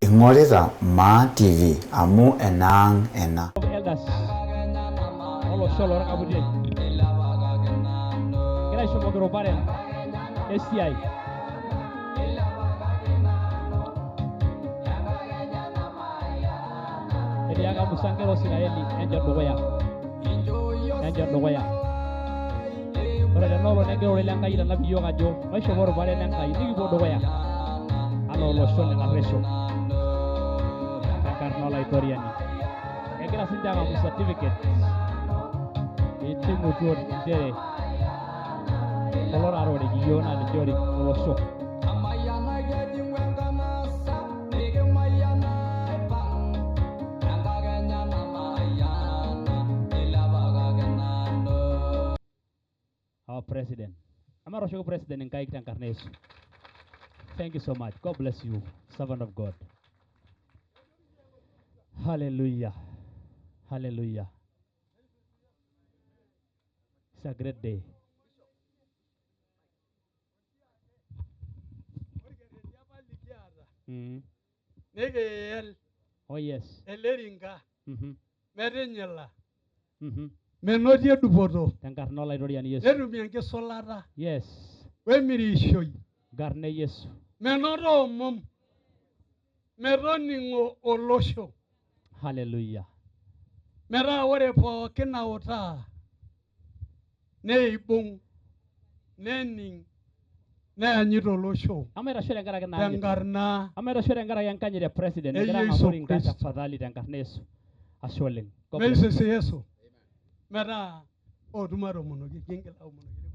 Ing'orita Maa TV amu enaang' ena. Elders olosho lorkaputiei egira aishopoki iruparen esiai. Etiaka Musa nkera Osiraeli enchot dukuya, enchot dukuya. Ore tena olong negira ororei le Nkai aitanap iyiook ajo maishopo iruparen le Nkai nikipuo dukuya anaa olosho le Naresho tenkarna Olaitoriani. Egira sinche ang'amu certificates eiting'utuo nchere kulo taata orik iyiook naa ninche orik olosho. Our president. Amaatoshoki president inkaik tenkarna e Yesu. Thank you so much. God bless you, servant of God. Hallelujah. Hallelujah. It's a great day. Orkerreti apa likiata Mm. Nikiel Oh yes. Ele ringa metinyila menotie dupoto Tenkarna Olaitoriani Yesu. Netumie enkisulata wemirishoi Nkarna e Yesu. Menoto omom metoning'o olosho Hallelujah. Metaa ore pookin nautaa neibung nening neanyit olosho Amaitasho tenkaraki ina anyit. Tenkarna Amaitasho tenkaraki enkanyit e president e egira Yesu ang'amu ringa Kristo. tafadhali tenkarna e Yesu. Ashe oleng. God bless you. Meisisi Yesu metaa ootum atomonoki kingil aomonoki.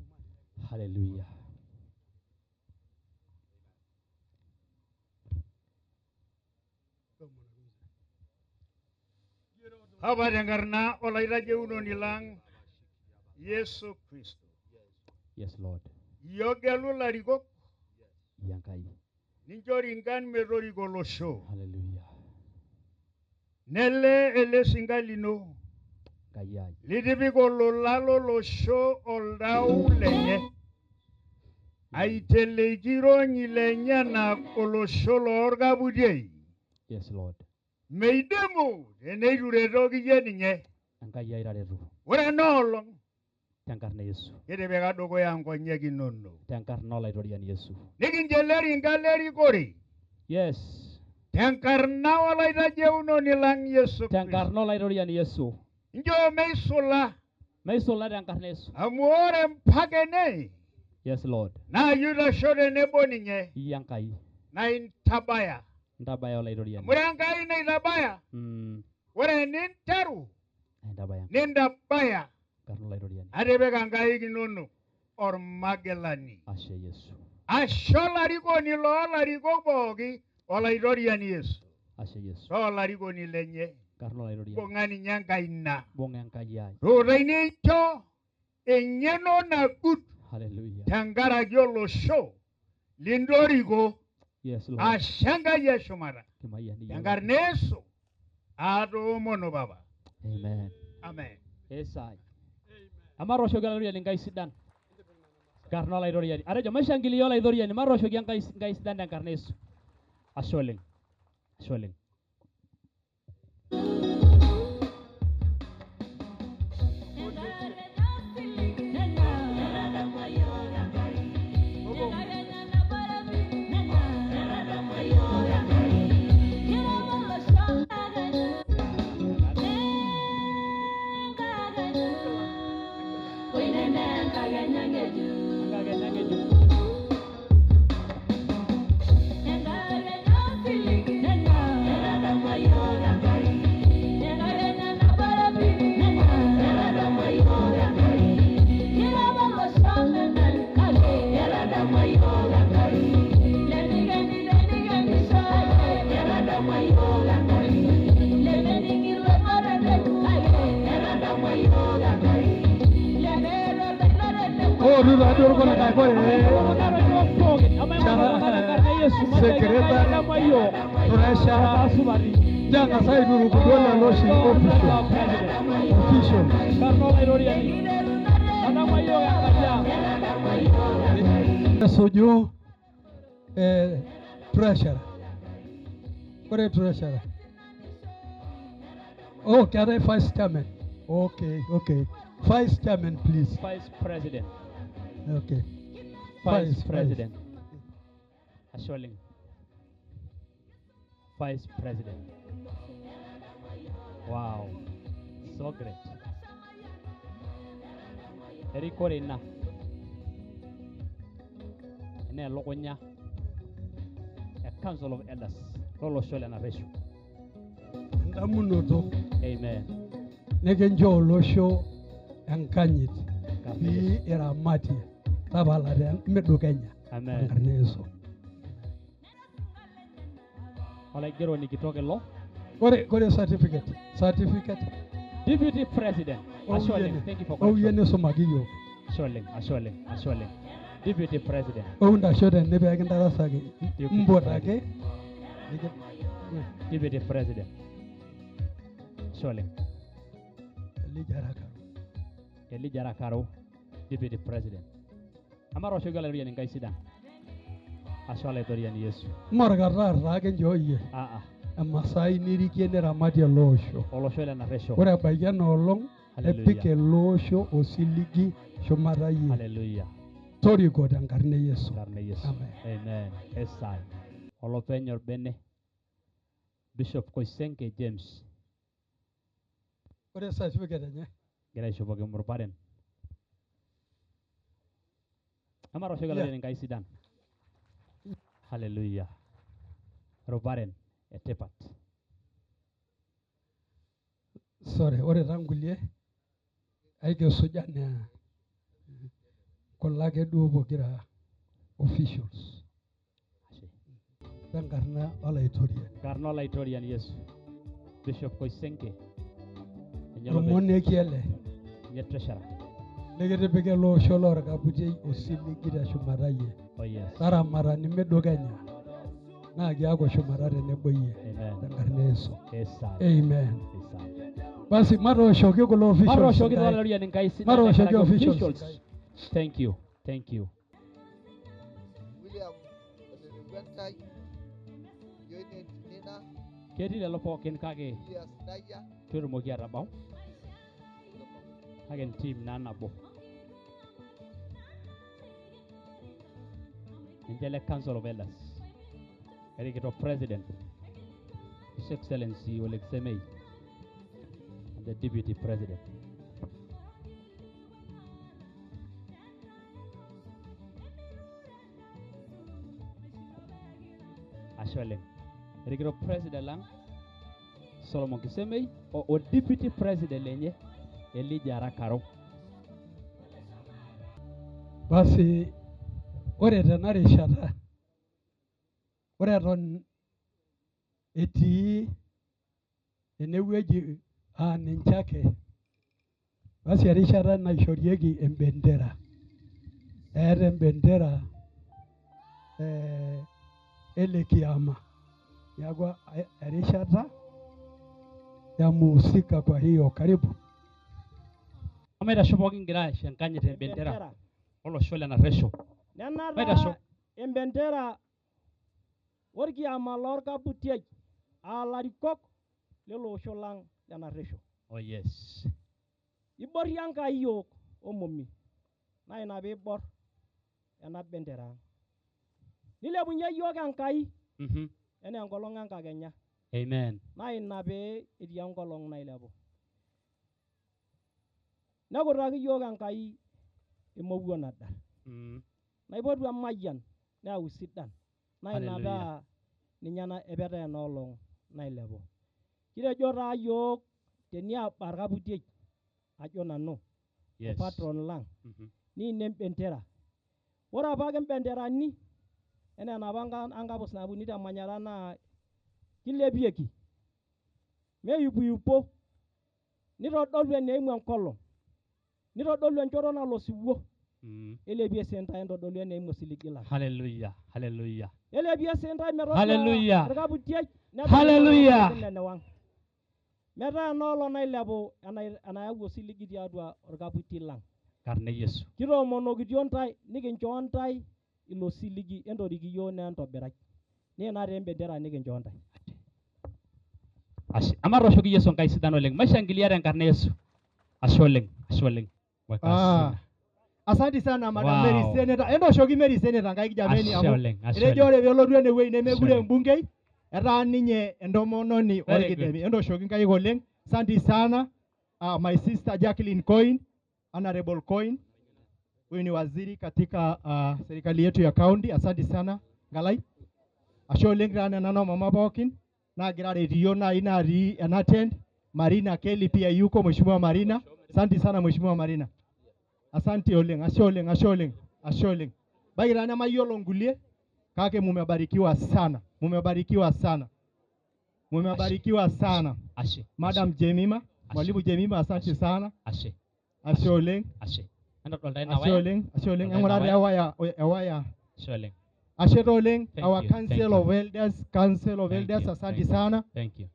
Hallelujah. Papa tenkarna olaitajeunoni lang Yesu Kristo. Yes, Lord. Iyie ogelu ilarikok Iyie Enkai. Nincho ringan metoriko olosho. Hallelujah. Nele ele sinka lino Enkai ai. Litipika olola lolosho oltau lenye aiteleki ironyi lenyenak olosho loorkaputiei. Yes, Lord. Meidimu teneitu iretoki iyie ninye. Enkai ai taretu. Ore ena olong Tenkarna e Yesu. Kitipika dukuya nkonyek inono. Tenkarna Olaitoriani Yesu. Nikincho ele ringa lerikore. Yes. Tenkarna olaitajeunoni lang Yesu Kristo. Tenkarna Olaitoriani Yesu. Nchoo meisula. Meisula tenkarna e Yesu. Amu ore mpaka ene. Yes, Lord. Naa iyie oitasho tenebo ninye. Iyie Enkai. Naa intabaya. Intabaya Olaitoriani. Amu ore Enkai naitabaya. Ore eninteru. Intabaya. Nintabaya. Enkarna Olaitoriani. Atipika nkaik inonok ormagilani. Ashe Yesu. Ashe olarikoni loo larikok pooki Olaitoriani Yesu. Ashe Yesu. Too olarikoni lenye. Enkarna Olaitoriani. Bung'a ninye enkaina. Bung'a Enkai ai. Tuutai nincho eng'eno nagut. Hallelujah. Tenkaraki olosho lintoriko. Yes, Lord. Ashe Enkai eshumata. Kimayian iyiook. Tenkarna Yesu atoomono Papa. Amen. Amen. Esai. Emaatoshoki Olaitoriani Enkai sidan. Enkarna Olaitoriani. Atejo maishangilia Olaitoriani, maatoshoki Enkai Enkai sidan tenkarna Yesu. Ashe oleng. Ashe oleng. Ootu taduo irkulikae kore secretary treasurer nchang'as aituruku duo lelo oshi official official. Esuju treasurer. Ore treasurer. Oh, keetae vice chairman. Okay, okay. Vice chairman, please. Vice President. Okay. Vice President. Ashe oleng. Vice President. Wow. So great. Erikore ina. Ene elukunya e Council of Elders lolosho le Naresho. Endamunoto. Amen. Nikincho olosho enkanyit pee iramatie tapala te midukenya. Amen. Enkarna e Yesu. Olaigeroni kitok ilo. Ore certificate. Certificate. Deputy President. Ashe oleng. Thank you for correction. Oyie nisumaki yiok. Ashe oleng. Ashe oleng. Ashe oleng. Deputy President. Ou ntasho tene pee kintarasaki. Mpotaki. Deputy President. Ashe oleng. Elijah Rakaro. Elijah Rakaro, Deputy President. Amaroshoki olaitoriani Enkai sidan. Ashe olaitoriani Yesu. Morkataa taa kinchoo iyie. Emasai nirikie niramatie ele osho. Olosho le Naresho. Ore ebaiki ena olong Hallelujah. epik ele osho osiligi shumata iyie. Hallelujah. Toriko tenkarna e Yesu. Enkarna e Yesu. Amen. Amen. Esai. Olopeny orbene. Bishop Koisenke James. Ore certificate enye. Egira aishopoki murparen. Amaroshoki Yeah. olaitoriani Enkai sidan. Hallelujah. Ruparen etipat. Sorry, ore taa nkulie aikisuj anaa kulo ake duo pokira officials. Ashe. Tenkarna olaitoriani. Enkarna olaitoriani Yesu. Bishop Koisenke. Ninye olopeny. Ormonekie ele. Ninye treasurer. Nikitipika ele osho lorkaputiei osiligi teshumata iyie. Oh yes. Taramata nimidukenya. Naa kiaku shumata tenebo iyie. Amen. Tenkarna e Yesu. Esai. Amen. Esai. Basi matooshoki kulo officials. Matooshoki nkaik. olaitoriani Enkai sidan. Matooshoki tenkaraki officials. officials. Thank you. Thank you. William otenekua Enkai, Yoine Nina, Ketii lelo pookin kake Julius Daya, itu etumoki atabau kake entim naa nabo. Ninche le Council of Elders. Erikito President, His Excellency Ole Kisemei, and the Deputy President. Ashe oleng. Erikito President lang Solomon Kisemei o Deputy President lenye Elijah Rakaro. Basi ore tena rishata ore eton etii enewueji aa ninche ake basi erishata naishorieki embendera. Eeta embendera ele kiama. Neeku erishata ya muhusika kwa hiyo karibu. Maitasho pookin kigira aisho enkanyit embendera olosho le Naresho. Maitasho. Nenara embendera orkiama lorkaputiei aa larikok lele osho lang le Naresho. Oh yes. Iborrie Enkai yiok omomi naa ina piibor ena bendera ang. Nilepunye yiok Enkai enaa enkolong enkakenya. Amen. Naa ina pee etii enkolong nailepu. Nekutaki yiok Enkai emowuo nadar. Naipotu emayian neyau sidan. Naa ina Hallelujah. paa ninye epetae ena olong nailepu. Kitejo taa yiok teniaba orkaputiei ajo nanu Yes. patron lang niine embendera. Ore apake embenderani enaa enapa ankapus naapuni te manyara naa kilepieki meipuipo nitodolu eneimu enkolong nitodolu enchoto nalo osiwuo. Ilepie sii ntae entodolu eneimu osiligi lang. Hallelujah. Hallelujah. Ilepie sii ntae metodua Hallelujah. orkaputiei Hallelujah. enewang. Metaa ena olong nailepu enayau osiligi tiatua orkaputi lang. Karna e Yesu. Kitoomonokitio ntae nikinchoo ntae ilo siligi entoriki yiok naa entobirai. Niina taa embendera nikinchoo ntae. Ashe. Amatoshoki Yesu Enkai sidan oleng. Maishangilia tenkarna Yesu. Ashe oleng. Ashe oleng. Ah. Asante sana Madam Mary Senator. Entoshoki Mary Senator nkaik jameni Ashe amu oleng. Ashe etejo oleng. ore peelotu enewueji nemekure oleng. embungei etaa ninye entomononi Very orkidemi. Entoshoki nkaik oleng. Asante sana my sister Jacqueline Coin, Honorable Coin. Huyu ni waziri katika serikali yetu ya county. Asante sana Ngalai. Ashe oleng taa nena noo mama pookin naagira aret iyiok nai natii ena tent. Marina Kelly pia yuko, Mheshimiwa Marina. Asante sana Mheshimiwa Marina. Asante oleng, ashe oleng, ashe oleng, ashe oleng. Baiki taa nemayiolo nkulie kake mumebarikiwa sana, mumebarikiwa sana, mumebarikiwa sana. Ashe. Madam Jemima, Mwalimu Jemima, asante sana. Ashe. Ashe oleng, Ashe. Entodol taa ina ashe waya. oleng, ashe oleng. Entodol ina Eng'ura taa waya. ewaya, ewaya. Ashe oleng. Ashe taa oleng, Thank our you, thank Council you. of Elders, Council of Thank Elders, you, asante thank you. sana. Thank you.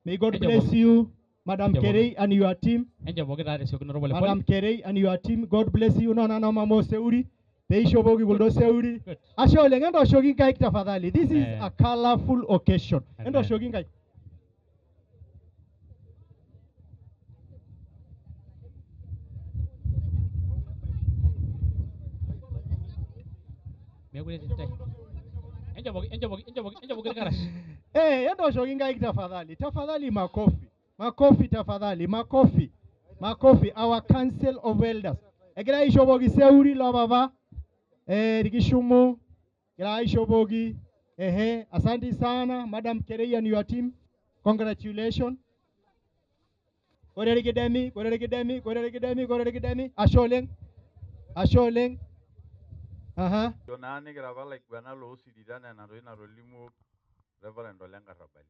May God Enjoy bless poki. you, Madam Enjoy poki. Kerei and your team. Enchopoki taa tesiokinoto pole Madam pole. Kerei and your team, God bless you. Nona noma mama seuri, peishopoki kuldo seuri. Good. Ashe oleng, entoshoki nkaik tafadhali. This is Amen. a colorful occasion. Amen. Entoshoki nkaik. Mekure etii ntae. Enchopoki, enchopoki, enchopoki, enchopoki irkarash. Eh, entoshoki nkaik tafadhali. Tafadhali makofi. Makofi tafadhali, makofi. Makofi, our Council of Elders. Egira aishopoki seuri loo papa. Rikishumu. Egira aishopoki. Ehe, asante sana Madam Kerei and your team. Congratulations. Ore irkidemi, ore irkidemi, ore irkidemi, ore irkidemi. Ashe oleng. Ashe oleng. Aha. Ijo naa nikira apa ilaiguanak loosirita nena tokitin natolimuo Reverend Ole Nkarrabali.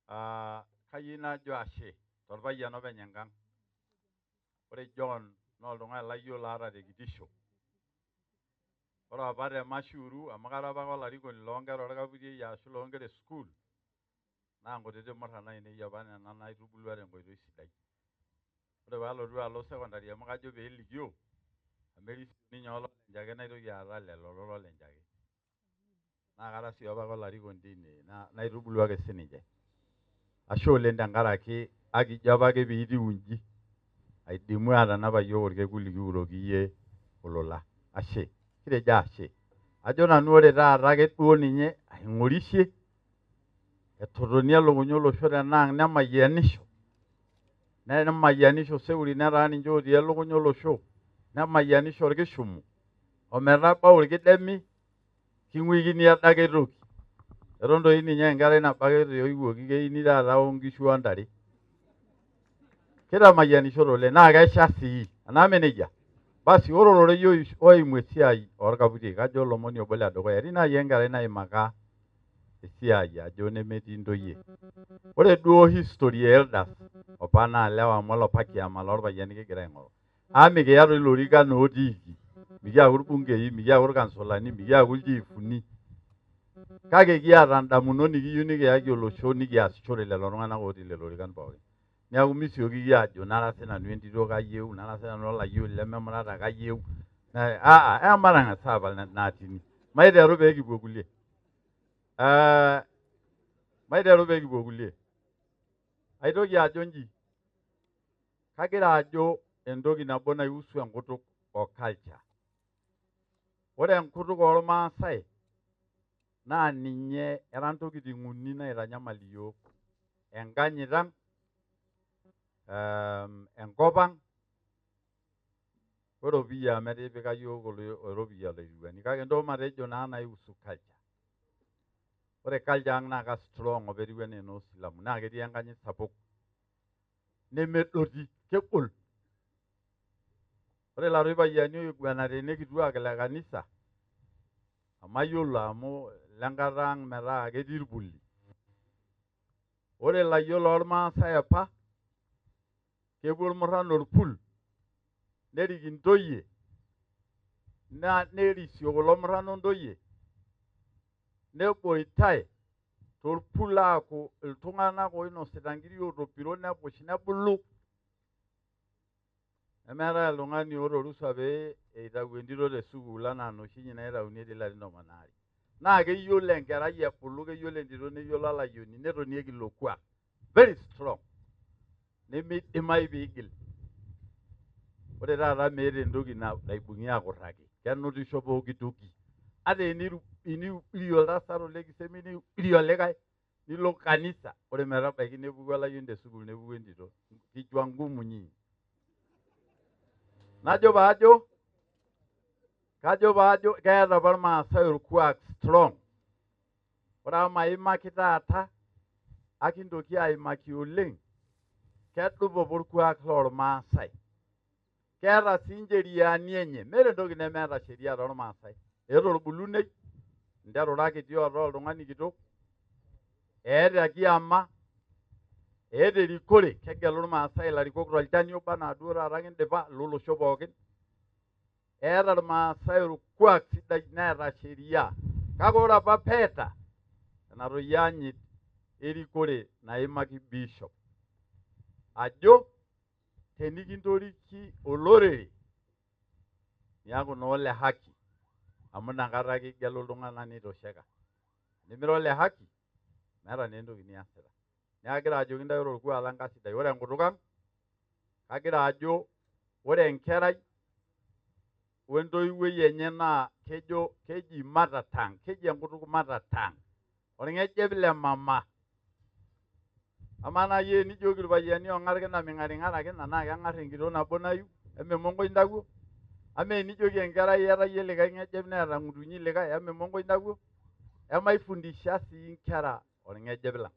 Ah, kayieu najo ashe torpayian openy enkang. Ore John naa oltung'ani layiolo ata tekitisho. Ore apa te Mashuru amu kara apake olarikoni loonkera orkaputiei ashu loonkera e sukuul naa nkutitik murran ainei apa nena naitubulua tenkoitoi sidai. Ore paalotu alo secondary amu kajo peelikio amu erisio ninye ololenjake naitoki aata lelo lololenjake. Naa kara sii apake olarikoni teine naitubulu ake sininche. Ashe oleng tenkaraki akijo apake piitiu inji aidimu atanapa yiok orkekun likiuroki iyie olola. Ashe, kitejo ashe. Ajo nanu ore taata ake duo ninye aing'orishe etotonia elukunya olosho tenaang nemayianisho. Nemayianisho Seuri netaa ninche otii elukunya olosho. Nemayianisho orkishumu ometabau orkidemi king'uikini adake toki. Eton doi ninye enkerai nabo ake etoiwuoki keini taata oonkishu ontare. Kitamayianishote oleng naa kesha sii enaa mee nejia? Basi ore ororei oimu esiai orkaputiei kajo olomoni obo ledukuya. Etii naaji enkerai naimaka esiai ajo nemetii ntoyie. Ore duo history e elders opa naa lewa amu olapa kiama lorpayiani kigira aing'oru. Amu mikiya toi ilorikan otiiki, mikiaku irbungei, mikiaku irkansolani, mikiaku ilchiefuni. Kake kiata indamunot nikiyieu nikiyaki olosho nikiasishore lelo tung'anak otii lelo orikan pookin. Neeku misiokiki aajo nara sinanu entito kayieu, nara sinanu olayioni lememurata kayieu. Aa matang'as aapal naatini. Maiteru pee kipuo kulie. Maiteru pee kipuo kulie. Aitoki ajo nji, kagira ajo entoki nabo naihusu enkutuk o culture. Ore enkutuk ormaasai naa ninye era ntokitin uni naitanyamal iyiok. Enkanyit ang', enkop ang' weropiyia amu etipika yiok eropiyia oloiruani. Kake ntoo matejo naa naihusu culture. Ore culture ang' naa ka strong apa etiu enaa enoosilamu naa ketii enkanyit sapuk nemedoti, kegol. Ore iladuo payiani oiguana tene kituak le kanisa amu ayiolo amu lenkata ang' metaa ketii irpuli. Ore ilayiok lormaasai apa kepuo irmurran orpul nerik intoyie naa nerisio kulo murran ontoyie neboitai torpul aaku iltung'anak oinosita nkiri ootopiro nepush nebulu. Nemeetae oltung'ani oota orusa pee eitau entito te sukuul anaa inoshi inyi naitauni etii ilarin 12. Naa keyiolo enkerai ebulu, keyiolo entito neyiolo olayioni netonieki ilo kuak. Very strong. Nemeidimayu piigil. Ore taata meeta entoki naibung'i akurraki. Kenutisho pooki toki. Ata eniubiri oltasat ole Kisemei niubiri olikae nilo kanisa ore metabaiki nepuku olayioni te sukuul nepuku entito. Kichwa ngumu nyinyi. Najo paajo kajo paajo keeta apa irmaasai orkuak strong. Ore amu maimaki taata akintoki aimaki oleng, kedupa apa orkuak lormaasai. Keeta sii incheriani enye. Meeta entoki nemeeta sheria tormaasai. Eeta orbulunei, nterura kiti otaa oltung'ani kitok, eeta kiama, eeta erikore, kegelu irmaasai ilarikok tolchani obo anaa duo taata kindipa lolosho pookin. Eeta irmaasai orkuak sidai neeta sheria. Kake ore apa peeta ena toki anyit erikore naimaki bishop ajo tenikintoriki olorere niaku naa ole haki amu inakata kigelu iltung'anak nitosheka. Tenimira ole haki meeta naa entoki niasita. Neeku kagira ajoki intae ore orkuak lang kasidai. Ore enkutuk ang kagira ajo ore enkerai wentoiwuoi enye naa kejo keji mother tongue, keji enkutuk mother tongue. Orng'ejep le mama. Amaa naaji enijoki irpayiani ong'ar kina ming'aring'ara kina naa keng'ar enkito nabo nayu ememonkoi intawuo? Amaa enijoki enkerai iyata iyie likae ng'ejep neeta ng'utunyi likae ememonkoi intawuo? Emaifundisha sii inkera orng'ejep lang.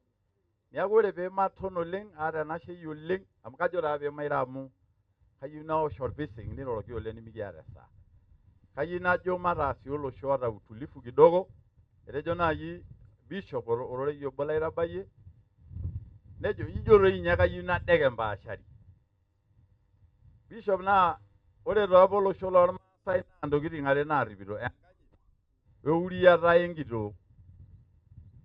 Neeku ore peematon oleng aata enashei oleng amu kajo taa peemairo amu kayieu naosh orpising niroroki oleng nimikiata esaa. Kayieu najo mataas sii olosho oota utulivu kidogo. Etejo naaji bishop ororei obo laitabayie nejo ijo doi ninye kayieu nadek empaashari. Bishop naa ore taa apa olosho lormaasai naa ntokitin are naarripito, enkanyit weuriata enkitoo.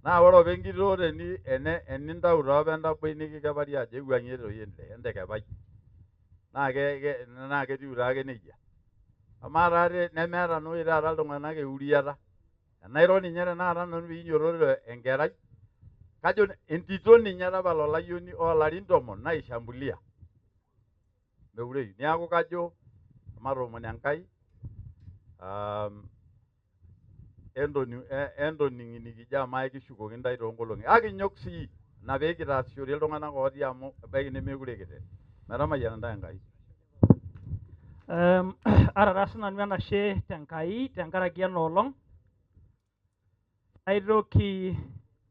Naa ore apa enkitoo teni ene enintau taa apa entaboi nikikepari ajo eiwuang'ie toi ende entekepai. Naa ke naa ketiu taake nejia. Amaa taa nemeeta naa oshi taata iltung'anak euriata. Enairo ninye tenakata nanu piinyototo enkerai, kajo entito ninye tapala olayioni oolarin 10 naishambulia. Meureyu. Neeku kajo matoomon Enkai entoning inikijo amu ekishukoki intae toonkolong'i. Akinyok sii ina pee kitaasishore iltung'anak otii amu ebaiki nemekure kiret. Metamayiana intae Enkai. Ata taa sinanu enashe tenkai tenkaraki ena olong, aitoki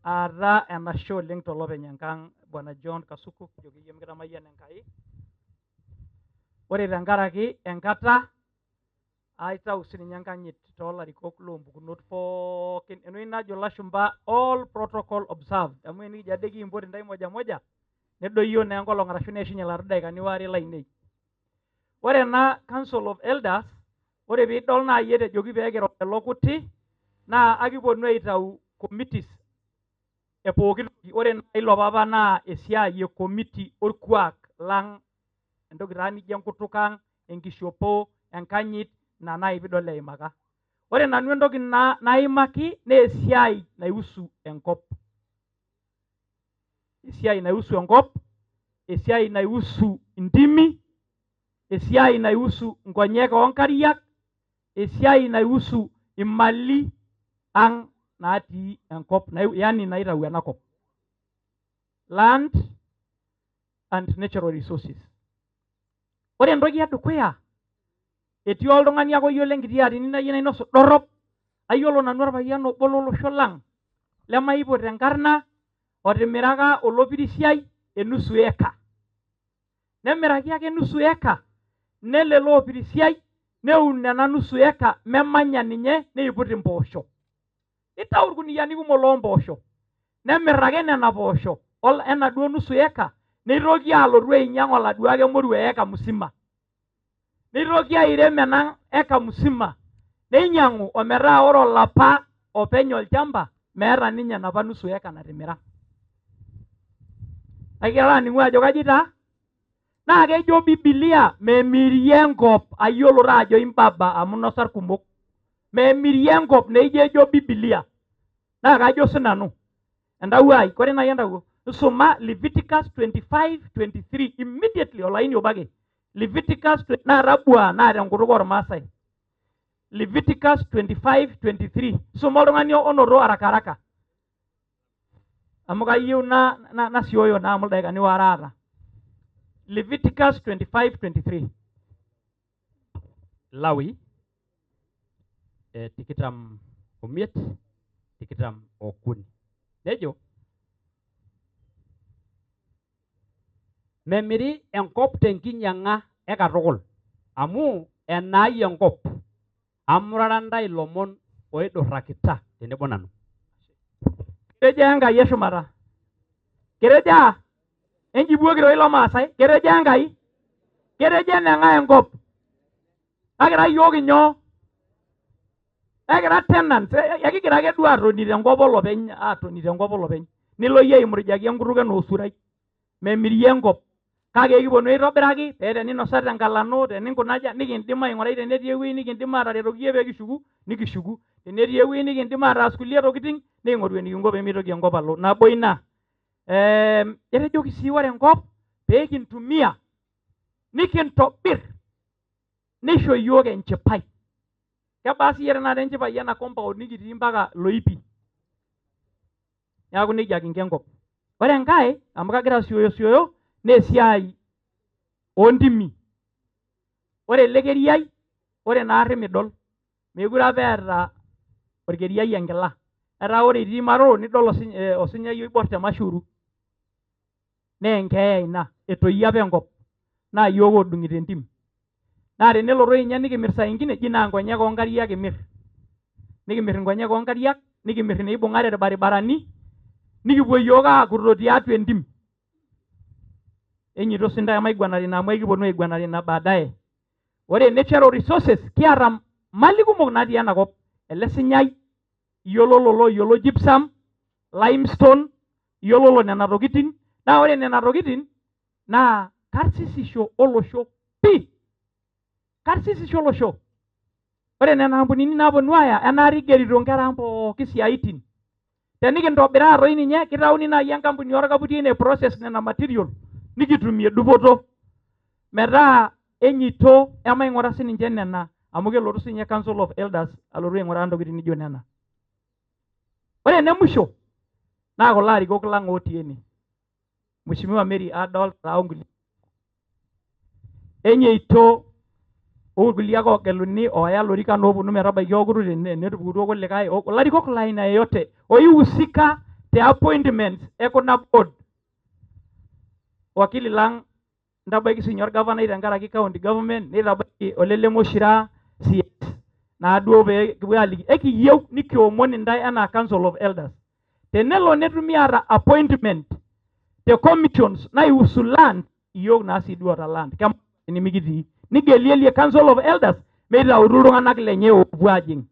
aata enashe oleng tolopeny enkang Bwana John Kasuku, kijoki iyie mikitamayiana Enkai. Ore tenkaraki enkata aitau sininye enkanyit toolarikok loompukunot pookin, enoshi najo ilashumba all protocol observed, amu enikijo ade kiimpot intae moja moja nedoyio naa enkolong arashu neishunye iladuo daikani waare lainei. Ore ena Council of Elders, ore piidol naaji etejoki pee kiro lelo kuti, naa akiponu aitau committees e pooki toki. Ore naaji ilo papa naa esiai e committee orkuak lang, entoki taa nijo enkutuk ang, enkishopo, enkanyit, ina naaji piidol eimaka. Ore nanu entoki naimaki naa esiai naihusu enkop. Esiai naihusu enkop, esiai naihusu intimi, esiai naihusu nkonyek oonkariak, esiai naihusu imali ang natii enkop, yaani naitau enakop. Land and natural resources. Ore entoki edukuya, etii oltung'ani ake oyiolo enkiti atini nayieu nainosu dorrop, ayiolo nanu orpayian obo lolosho lang lemaipot enkarna otimiraka olopirisiai enusu eka. Nemiraki ake nusu eka, nelo ele opirisiai neun ena nusu eka memanya ninye neiput impoosho. Nitau irkuniyiani kumok loompoosho. Nemir ake nena poosho enaduo nusu eka, neitoki alotu ainyang' oladuo ake moruo eka musima. Neitoki airem ena eka musima, neinyang'u ometaa ore olapa openy olchamba meeta ninye enapa nusu eka natimira. Egira aning'u ajo kaji taa? Naa kejo Bibilia memirie enkop, ayiolo taa ajo imbaba amu inosa irkumok. Memirie enkop, neija ejo Bibilia. Naa kajo sinanu, entawuo ai, kore naaji entawuo, Isuma Leviticus 25:23 immediately olaini obo ake. Leviticus naa tabua naa tenkutuk ormaasai. Leviticus 25:23. Suma oltung'ani onoto haraka haraka. Amu kayieu nasioyo naa amu ildaikani waare aata. Leviticus 25:23. Lawi 25:23. Nejo memiri enkop tenkinyang'a e katukul amu enaai enkop amurara ntae ilomon oidurakita tenebo nanu. Ketejo Enkai eshumata. Ketejo enjibuoki toi ilo Maasai. Ketejo Enkai. Ketejo eneng'ae enkop. Ekira iyiook inyoo? Ekira tenants. Ekigira ake duo atoni tenkop olopeny, atoni tenkop olopeny. Nilo iyie aimurujaki enkutuk enaa osurai. Memiri enkop. Kake ekiponu aitobiraki pee teninosa tenkalano, teninkunaja, nikindim aing'urai tenetii ewueji nikindim ataretoki iyie pee kishuku, nikishuku. Tenetii ewueji nikindim ataas kulie tokitin, niking'oru enikinko pee mitoki enkop alo. Nabo ina. Etejoki sii ore enkop pee kintumia, nikintobir, nisho iyiook enchipai. Kebaa siyie tenakata enchipai ena compound nikitii mpaka Loipi. Neeku nejia kinko enkop. Ore enkae, amu kagira asioyosioyo, naa esiai oontimi. Ore ele keriai, ore naarri midol. Meekure apa eeta orkeriai enkila. Etaa ore itii Maroro nidol osinyai oibor te Mashuru. Naa enkeeya ina, etoyio apa enkop. Naa iyiook oodung'ito entim. Naa tenelo toi ninye nikimir saa ingine, eji naa nkonyek oonkariak imir. Nikimir inkonyek oonkariak, nikimir ineibung'are irbaribarani, nikipuo iyiook aakurto tiatua entim. Enyito sii ntae maiguanare ina amu ekiponu aiguanare ina baadaye. Ore natural resources, kiata mali kumok natii enakop. Ele sinyai, iyiololo looyiolo gypsum, limestone, iyiololo nena tokitin. Naa ore nena tokitin naa karsisisho olosho pii. Karsisisho olosho. Ore nena ampunini naaponu aaya enaata igerito nkera ang pooki siaitin. Tenikintobiraa toi ninye, kitauni naaji enkampuni orkaputi ine process nena material nikitumie dupoto. Metaa enyito emaing'ura sininche nena amu kelotu sinye Council of Elders alotu aing'uraa ntokitin nijo nena. Ore ene musho naa kulo arikok lang otii ene. Mheshimiwa Mary adolta onkulie. Enyeito orkulie ake oogeluni ooya lorikan ooponu metabaiki okutu tene netupukutuo kulikae ilarikok la aina yeyote oihusika te appointments e kuna board. Wakili lang ntabaiki sinye orgavanai tenkaraki county government neitabaiki ole Lemoshira CS naaduo pee kipuo aliki ekiyieu nikiomon intae enaa Council of Elders. Tenelo netumi aata appointment te commissions naihusu land, iyiook naa sii duo oota land. Kemaa nimikitii. Nigelielie Council of Elders meitautu iltung'anak lenye oopuo ajing.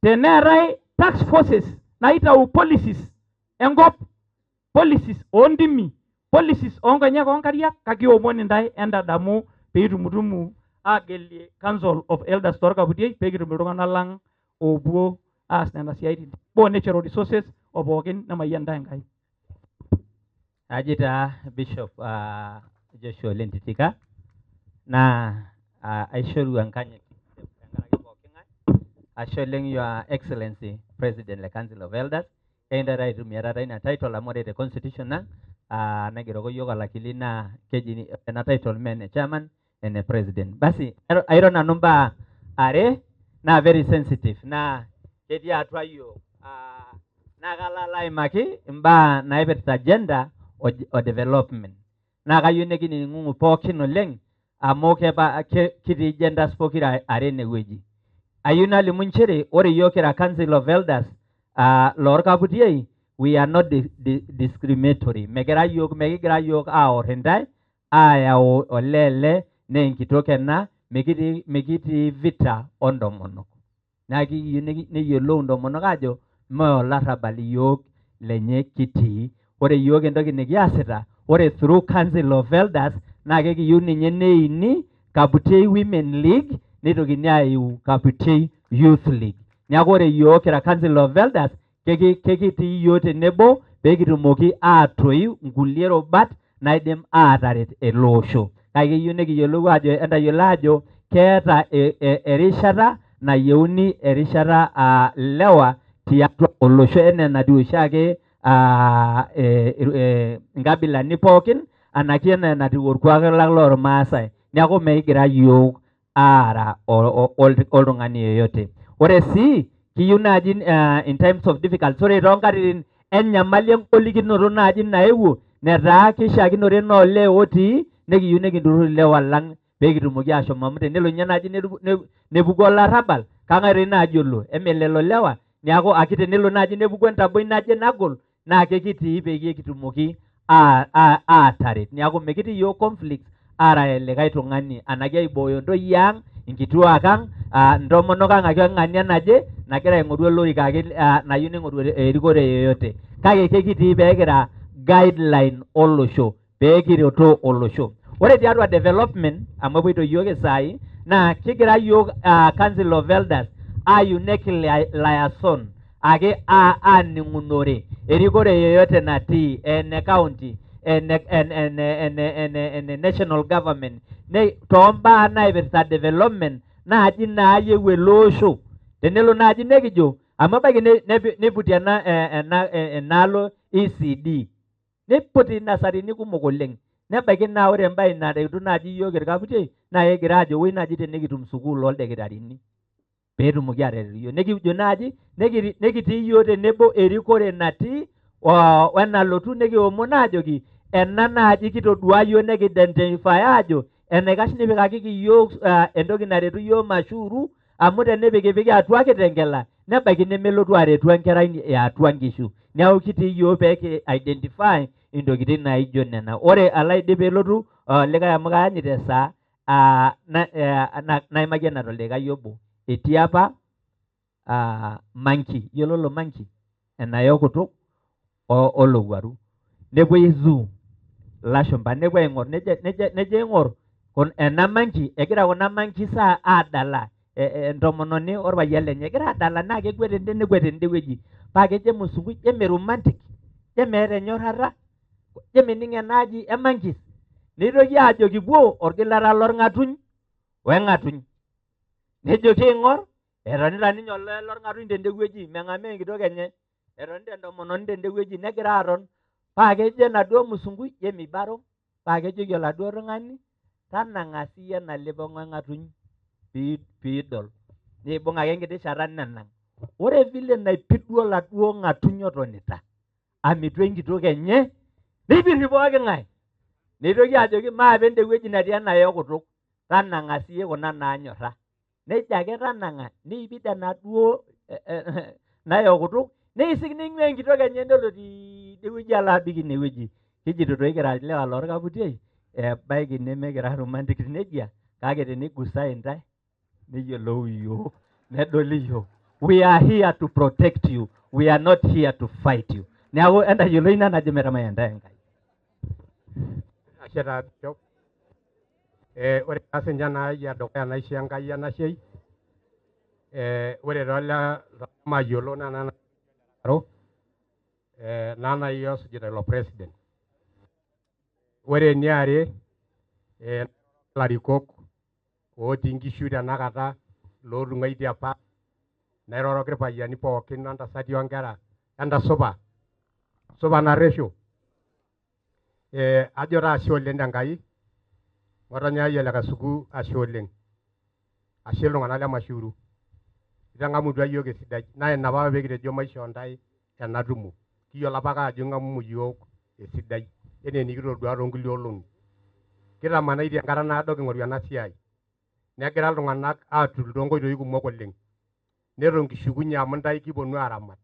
Teneetae task forces naitau policies enkop, policies oontimi, policies oonkonyek oonkariak, kakiomon intae entadamu peitumutumu agelie Council of Elders toorkaputiei pee kitum iltung'anak lang oopuo aas nena siaitin. Bo natural resources o pookin nemayian intae Enkai. Aji taa Bishop Joshua Ole Ntitika naa aishoru enkanyit tenkaraki pooking'ae. Ashe oleng Your Excellency President le Council of Elders. Ekingira aitumia taata ina title amu ore te constitution ang naigeroko yiok olakili naa keji ena title mee ene chairman ene president. Basi airo nanu mbaa are naa very sensitive naa ketii atua yiok. Naa kalo alo aimaki imbaa naipirta gender o development. Naa kayieu nikinining'ung'u pookin oleng amu kitii genders pokira are enewueji. Ayieu nalimu nchere ore yiok kira Council of Elders loorkaputiei we are not discriminatory. Megira yiok, mekigira yiok aor intae ayau olee ele naa enkitok ena, mikitii vita ontomonok. Naa kiyieu neyiolou intomonok ajo mee olarrabal iyiok lenye kitii. Ore yiok entoki nikiasita, ore through Council of Elders naa kekiyieu ninye neini Kaputiei Women League neitokini aiu Kaputiei Youth League. Neeku ore yiok kira Council of Elders Kekitii iyiok tenebo pee kitumoki aatoiu nkulie rubat naidim aataret ele osho. Kake keyieu nikiyiolou ajo, entayiolo ajo keeta erishata nayieuni erishata lewa tiatua olosho enaa enatiu oshiake nkabilani pookin anake enaa enatiu orkuak lang lormaasai. Neeku mekigira yiok aara oltung'ani yeyote. Ore sii kiyieu naaji in times of difficulties, ore toonkatitin enyamali engolikinoto naaji naewuo netaa keishiakinore naa olee otii, nikiyieu nikinturrur ilewa lang pee kitumoki ashom amu tenelo ninye naaji nepuku olarrabal, kang'ae toi naaji olo? Eme lelo lewa? Neeku ake tenelo naaji nepuku entaboi naje nagol, naa kekitii peyie kitumoki aataret. Neeku mikitii iyiok conflict aarare likae tung'ani anake aibooyo ntoyie ang', inkituak ang', intomonok ang' ake ng'ania naje nagira aing'oru olorika ake nayieu ning'oru erikore yeyote. Kake kekitii pee kira guideline olosho, pee kiretoo olosho. Ore tiatua development, amu epoito iyiok isaai, naa kigira iyiok Council of Elders aayieu nekiliason ake aaning'unore erikore yeyote natii, ene county, ene national government, toombaa naipirta development naaji naayieu ele osho. Tenelo naaji nekijo, amu ebaiki neiputi enaalo ECD, neiputi nasarini kumok oleng. Nebaiki naa ore embae naretu naaji iyiok irkaputiei naa kegira aajo woi naaji tenikitum sukuul oldakitarini peetumoki aataret iyiok. Nekijo naaji nekitii iyiok tenebo erikore natii wenalotu nikiomon aajoki ena naaji kitodua iyiok nekidentify aajo enaikash nipikakiki iyiok entoki naretu iyiok mashuuru amu tenipikipiki atua kitengela nebaiki nemelotu aretu enkerai eatua nkishu. Neeku kitii iyiok pee ki identify intokitin naijo nena. Ore alo aidip peelotu likae amu kaanyita esaa naimaki ena toldakikai obo. Etii apa monkey, iyiololo monkey? Enaya okutuk olowuaru. Nepuoi zoo ilashumba, nepuo aing'or, nejo aing'or ena monkey, egira kuna monkeys aadala entomononi orpayian lenye. Egira aadala naa kekwet tende nekwet tende wueji. Paa kejo emusungui, eme romantic, emeeta enyorrata, emening enaaji e monkeys. Neitoki aajo kipuo orgilata lorng'atuny weng'atuny. Nejo kiing'or, etonita ninye olee lorng'atuny tende wueji, meng'amaa enkitok enye. Etonita entomononi tende wueji negira aton. Paa kejo enaduo musungui, emibaro, paa kejoki oladuo tung'ani, tanang'a siiyie ena lipong'o eng'atuny piidol. Neibung' ake enkiti shata nenang'. Ore vile naipidu oladuo ng'atuny otonita, amitu enkitok enye, neipirri pooking'ae. Neitoki ajoki maape ende wueji netii enaya okutuk, tanang'a siiyie kuna naanyorra. Nejo ake tanang'a, neipid enaduo naya okutuk, neisik ning'uaa enkitok enye nelo tiidie wueji alo abik ine wueji. Kijito toi kira ilewa lorkaputiei, ebaiki nemekira romantic nejia, kake tenigusai intae, neyiolou iyiok, nedoli iyiok. We are here to protect you. We are not here to fight you. Neeku entayiolo ina najo metamayiana intae Enkai. Ashe taa Bishop. Ore taa sinche enaai edukuya naisho Enkai enashei. Ore toole mayiolo naa nanu naa nai osujita ilo president. Ore eniare, ilarikok otii nkishu tenakata lootung'uaitie apa, nairoroki irpayiani pookin ontasati onkera, entasupa, supa narresho. Ajo taa ashe oleng tenkai, ng'otonye ai ole Kasuku ashe oleng. Ashe iltung'anak le Mashuuru. Itang'amutua yiok esidai. Naa ina apa pee kitejo maishoo ntae ena tumo. Kiyiolo apake ajo ing'amumu yiok esidai enaa enikitodua toonkulie olong'i. Kitamanaitie enkata naado king'oru ena siai. Negira iltung'anak aatul toonkoitoi kumok oleng. Neton kishukunye amu ntae kiponu aaramat.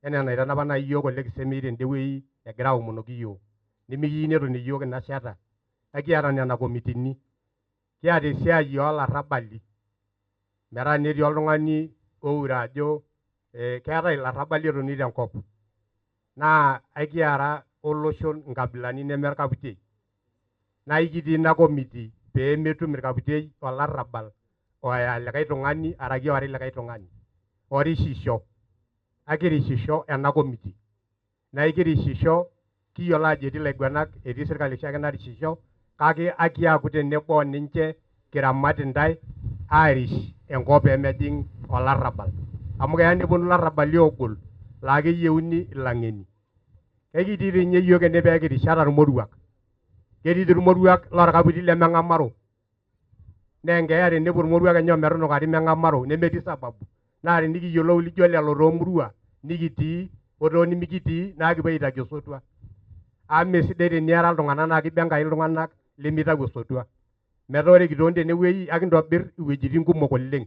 Enaa enaitanapa nai yiok ole Kisemei tende wueji egira aomonoki yiok. Nimikiyieu netonie yiok ina shata. Ekiata nena komitini. Kiata esiai oolarrabali. Metaa netii oltung'ani oure ajo keetae ilarrabali etoni tenkop. Naa ekiara oloshon inkabilani neme irkaputiei. Naa ikitii ina komiti pee metum irkaputiei olarrabal oya likae tung'ani araki eori likae tung'ani. Orishisho. Akirishisho ena komiti. Naa ikirishisho kiyiolo ajo etii ilaiguanak, etii sirkali oshiake narishisho, kake akiaku tenebo ninche kiramat intae aarish enkop pemejing olarrabal. Amu keya neponu ilarrabali oogol laa keyieuni ilang'eni. Ekitii dii ninye yiok ene pee kirish ata irmoruak. Ketii irmoruak lorkaputi lemeng'amaro. Naa enkeeya tenepuo irmoruak enye ometunukari meng'amaro nemetii sababu. Naa tenikiyiolou lijo lelo toomurua nikitii o too nimikitii naa kipuo aitaki osotua. Amu mesidai teniara iltung'anak naa kiba Enkai iltung'anak lemitau osotua. Metaa ore kitoni tenewueji akintobir iwuejitin kumok oleng.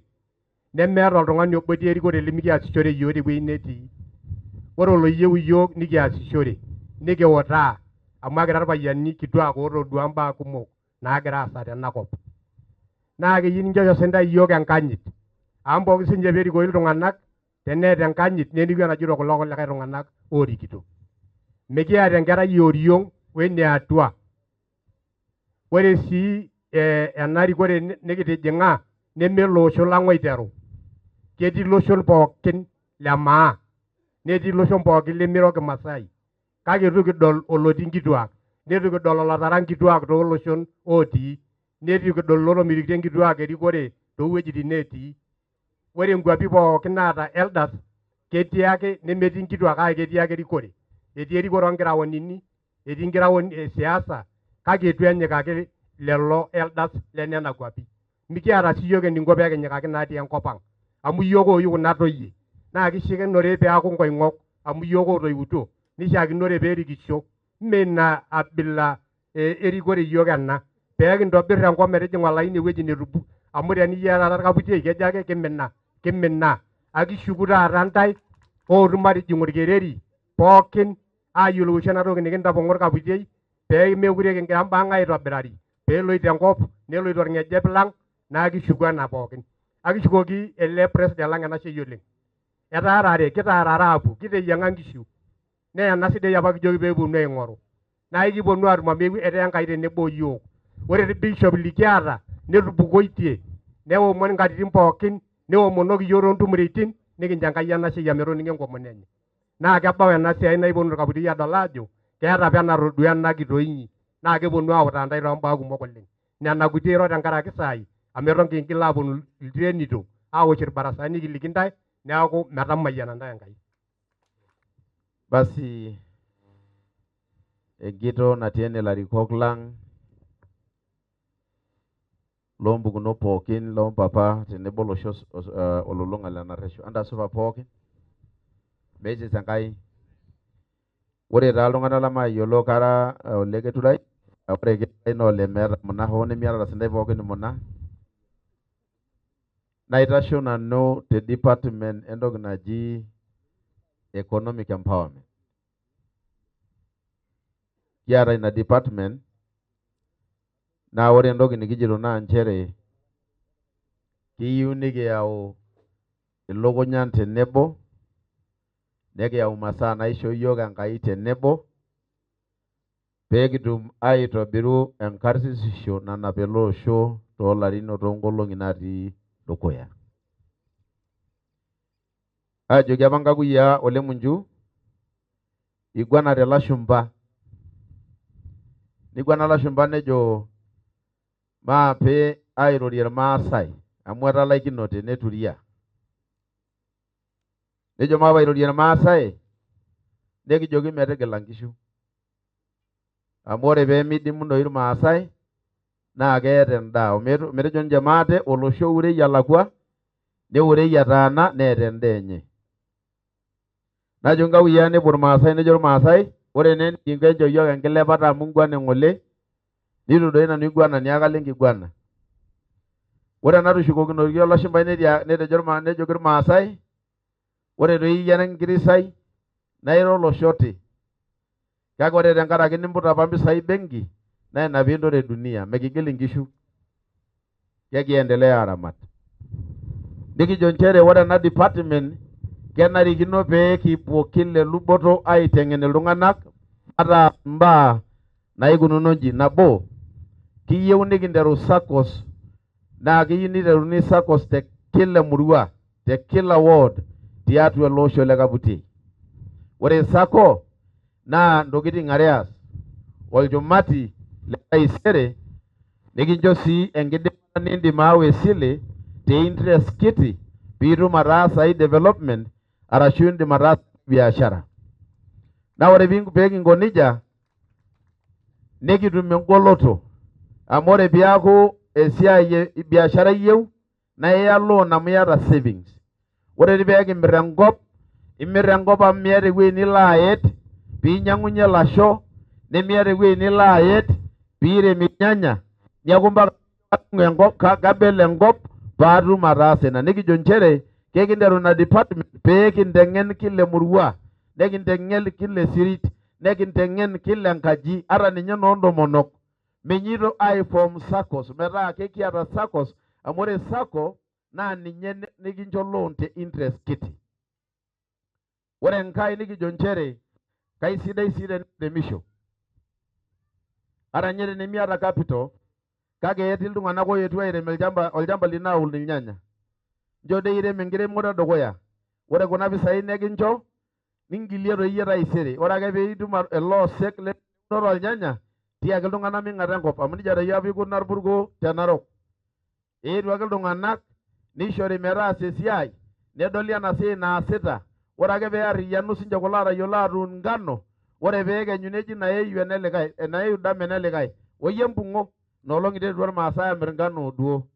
Nemeeta oltung'ani obo otii erikore limikiasishore iyiook tewueji netii. Ore oloyieu iyiook nikiasishore, nikiutaa amu ekira irpayiani kituak otodua mbaa kumok naagira aasa tenakop. Naa keyieu ninchosho sintae iyiook enkanyit. Amu pooki sinche peerikoki iltung'anak teneeta enkanyit neliku enajito kulo kulikae tung'anak oorikito. Mikiata enkerai eoriong weniatua. Ore sii ena rikore nikitijing'a neme ele osho lang oiteru. Ketii iloshon pookin le maa, netii iloshon pookin lemiro kimasai. Kake eitu kidol olotii nkituak, neitu kidol olotara nkituak tooloshon otii, neitu kidol olotomitikitio nkituak erikore toowuejitin neetii. Ore nkuapi pookin naata elders ketii ake nemetii nkituak kake ketii ake erikore. Etii erikore oonkiraonini, etii nkiraoni e siasa, kake eitu enyikaki lelo elders lenena kuapi. Mikiata sii yiok eninko pee kinyikaki natii enkop ang. Amu yiok ooyu kuna toyie. Naa kishiakinore peeku nkoing'ok amu yiok otoiwutuo, nishiakinore peerikisho. Mme ina abila erikore yiok ena. Pee kintobir enkop metijing'a olaini ewueji netupu. Amu teniyieu taata orkaputiei kejo ake kimina, kimina. Akishuku taata ntae ootu matijing orkereri pookin ayiolou oshi ena toki nikintapong'o orkaputiei pee mekure kigira mbaa ang aitobirari, peeloito enkop, neloito orng'ejep lang, naa kishuku ena pookin. Akishukoki ele president lang enashei oleng. Etaarare, kitaarare aapuo, kiteyiang'a nkishu. Naa ena sidai apa kijoki peeponu aing'oru. Naa ikiponu aatum amu etaa Enkai tenebo yiok. Ore irbishop likiata netupukoitie, neomon nkatitin pookin, neomonoki yiok toontumoritin, nikincho Enkai enashei amu etoning'o enkomono enye. Naa kebau ena siai naa iponu irkaputiei adol aajo keeta apa enatodua ena kitoo inyi naa keponu autaa ntae toombaa kumok oleng. Nena kuti airo tenkaraki saai amu eton kingil aaponu iltirenito awosh irbarasani nikiliki ntae neeku metamayiana ntae Enkai. Basi enkitoo natii ene ilarikok lang loompukunot pookin loompapa tenebo olosho olulung'a le Narresho. Entasupa pookin. Meisisa Enkai. Ore taa iltung'anak lemayiolo kara ole Keturai, ore Keturai naa olemeeta muna hoo nemiatata sintae pookin muna. Naitasho nanu te department entoki naji economic empowerment. Kiata ina department naa ore entoki nikijito naa nchere kiyieu nikiyau ilukunyan tenebo, nikiyau masaa naishoo yiok Enkai tenebo, pee kitum aitobiru enkarsisisho nanap ele osho toolarin o toonkolong'i natii dukuya. Aajoki apa nkakuyiaa ole Munju, iguanate ilashumba. Niguana ilashumba nejo maape airorie irmaasai amu etalaikinote neturia. Nejo maape airorie irmaasai, nikijoki metigila nkishu. Amu ore pee midimunoyu irmaasai naa keeta endaa. Metejo ninche maate olosho urei alakwa, neurei etaana neeta endaa enye. Najo nkakuyiaa nepuo irmaasai nejo irmaasai, ore naa enikinko enchoo yiok enkilepata amu inguana ng'ole, neitu doi nanu iguana niaku kalo enkiguana. Ore enatushukokinoki olashumbai netejo nejoki irmaasai, ore doi iyie enkirisai naa ira oloshoti. Kake ore tenkaraki nimputa apa mpisai benki, naa ina piintore dunia, mikigil inkishu. Kekiendelea aramat. Nikijo nchere ore ena department kenarikino pee kipuo kila eluboto aiteng'en iltung'anak mataas imbaa naikununo inji. Nabo, kiyieu nikinteru SACCOs naa keyieu niteruni SACCOs te kila emurua, te kila ward, tiatua ele osho le Kaputiei. Ore sacco naa ntokitin are eas: olchumati le taisere, nikincho sii enkidimata nindim aawa esile te interest kiti piitum ataasa ai development arashu indim ataasa biashara. Naa ore pee kinko nejia, nikitum engoloto, amu ore piaku esiai e biashara iyieu naa iya loan amu iyata savings. Ore pee kimir enkop, imir enkop amu miata ewueji nilo ayet piinyang'unye ilasho, nemiata ewueji nilo ayet piirem irnyanya, niaku mpaka enkop kabel enkop paatum ataasa ina. Nikijo nchere kekinteru ina department pee kinteng'en kila emurua, nekinteng'en kila esirit, nekinteng'en kila enkaji, ata ninye noontomonok menyito aiform SACCOs, metaa kekiata SACCOs, amu ore SACCO naa ninye nikincho loan te interest kiti. Ore enkae nikijo nchere kaisidai sii teniremisho, ata ninye tenimiata capital, kake etii iltung'anak oyetuo airem olchamba lino aun irnyanya. Ncho dei irem enkiremore edukuya. Ore kuna pisai nekincho, ningilie toi iyie taisere. Ore ake piitum ele osek leunoto olnyanya, tiaki iltung'anak ming'ata enkop, amu nejia doi apa ikuna irpurko te Narok. Eetuo ake iltung'anak nishori metaasa esiai, nedoli ena siai naasita. Ore ake pee arriyianu sinche kulo aatayiolo atuun ngano, ore pee ekenyu neji naeyu enelikae, enaeyu dama enelikae, oyie mpung'o. Inoolong' iterutua irmaasai amir ngano duo.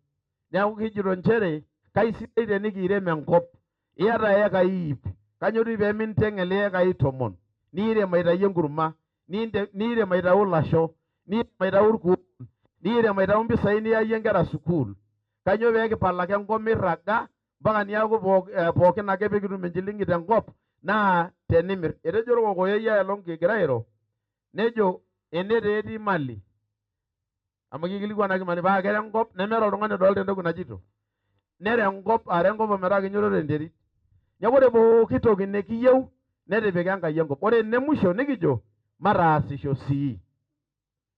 Neeku kijito nchere kaisidai tenikiirem enkop. Iyata iekai 100, kanyoo doi pee minteng'el iekai 10, niirem aitayu enkurma, niirem aitayu ilasho, niirem aitayu irkuon, niirem aitayu mpisai niyayie inkera sukuul. Kanyoo pee kipal ake enkop mirraga mpaka niaku pookin ake pikitum enchilingi tenkop naa tenimir. Etejo orkokoyoi aelong' kigira airo, nejo ene taa etii mali, amu kikilikwanaki mali paa kera enkop nemeeta oltung'ani odolta entoki najito. Nera enkop ara enkop ometaa kinyororo enterit. Neeku ore pooki toki nikiyieu netipika Enkai enkop. Ore ene musho nikijo mataasisho sii.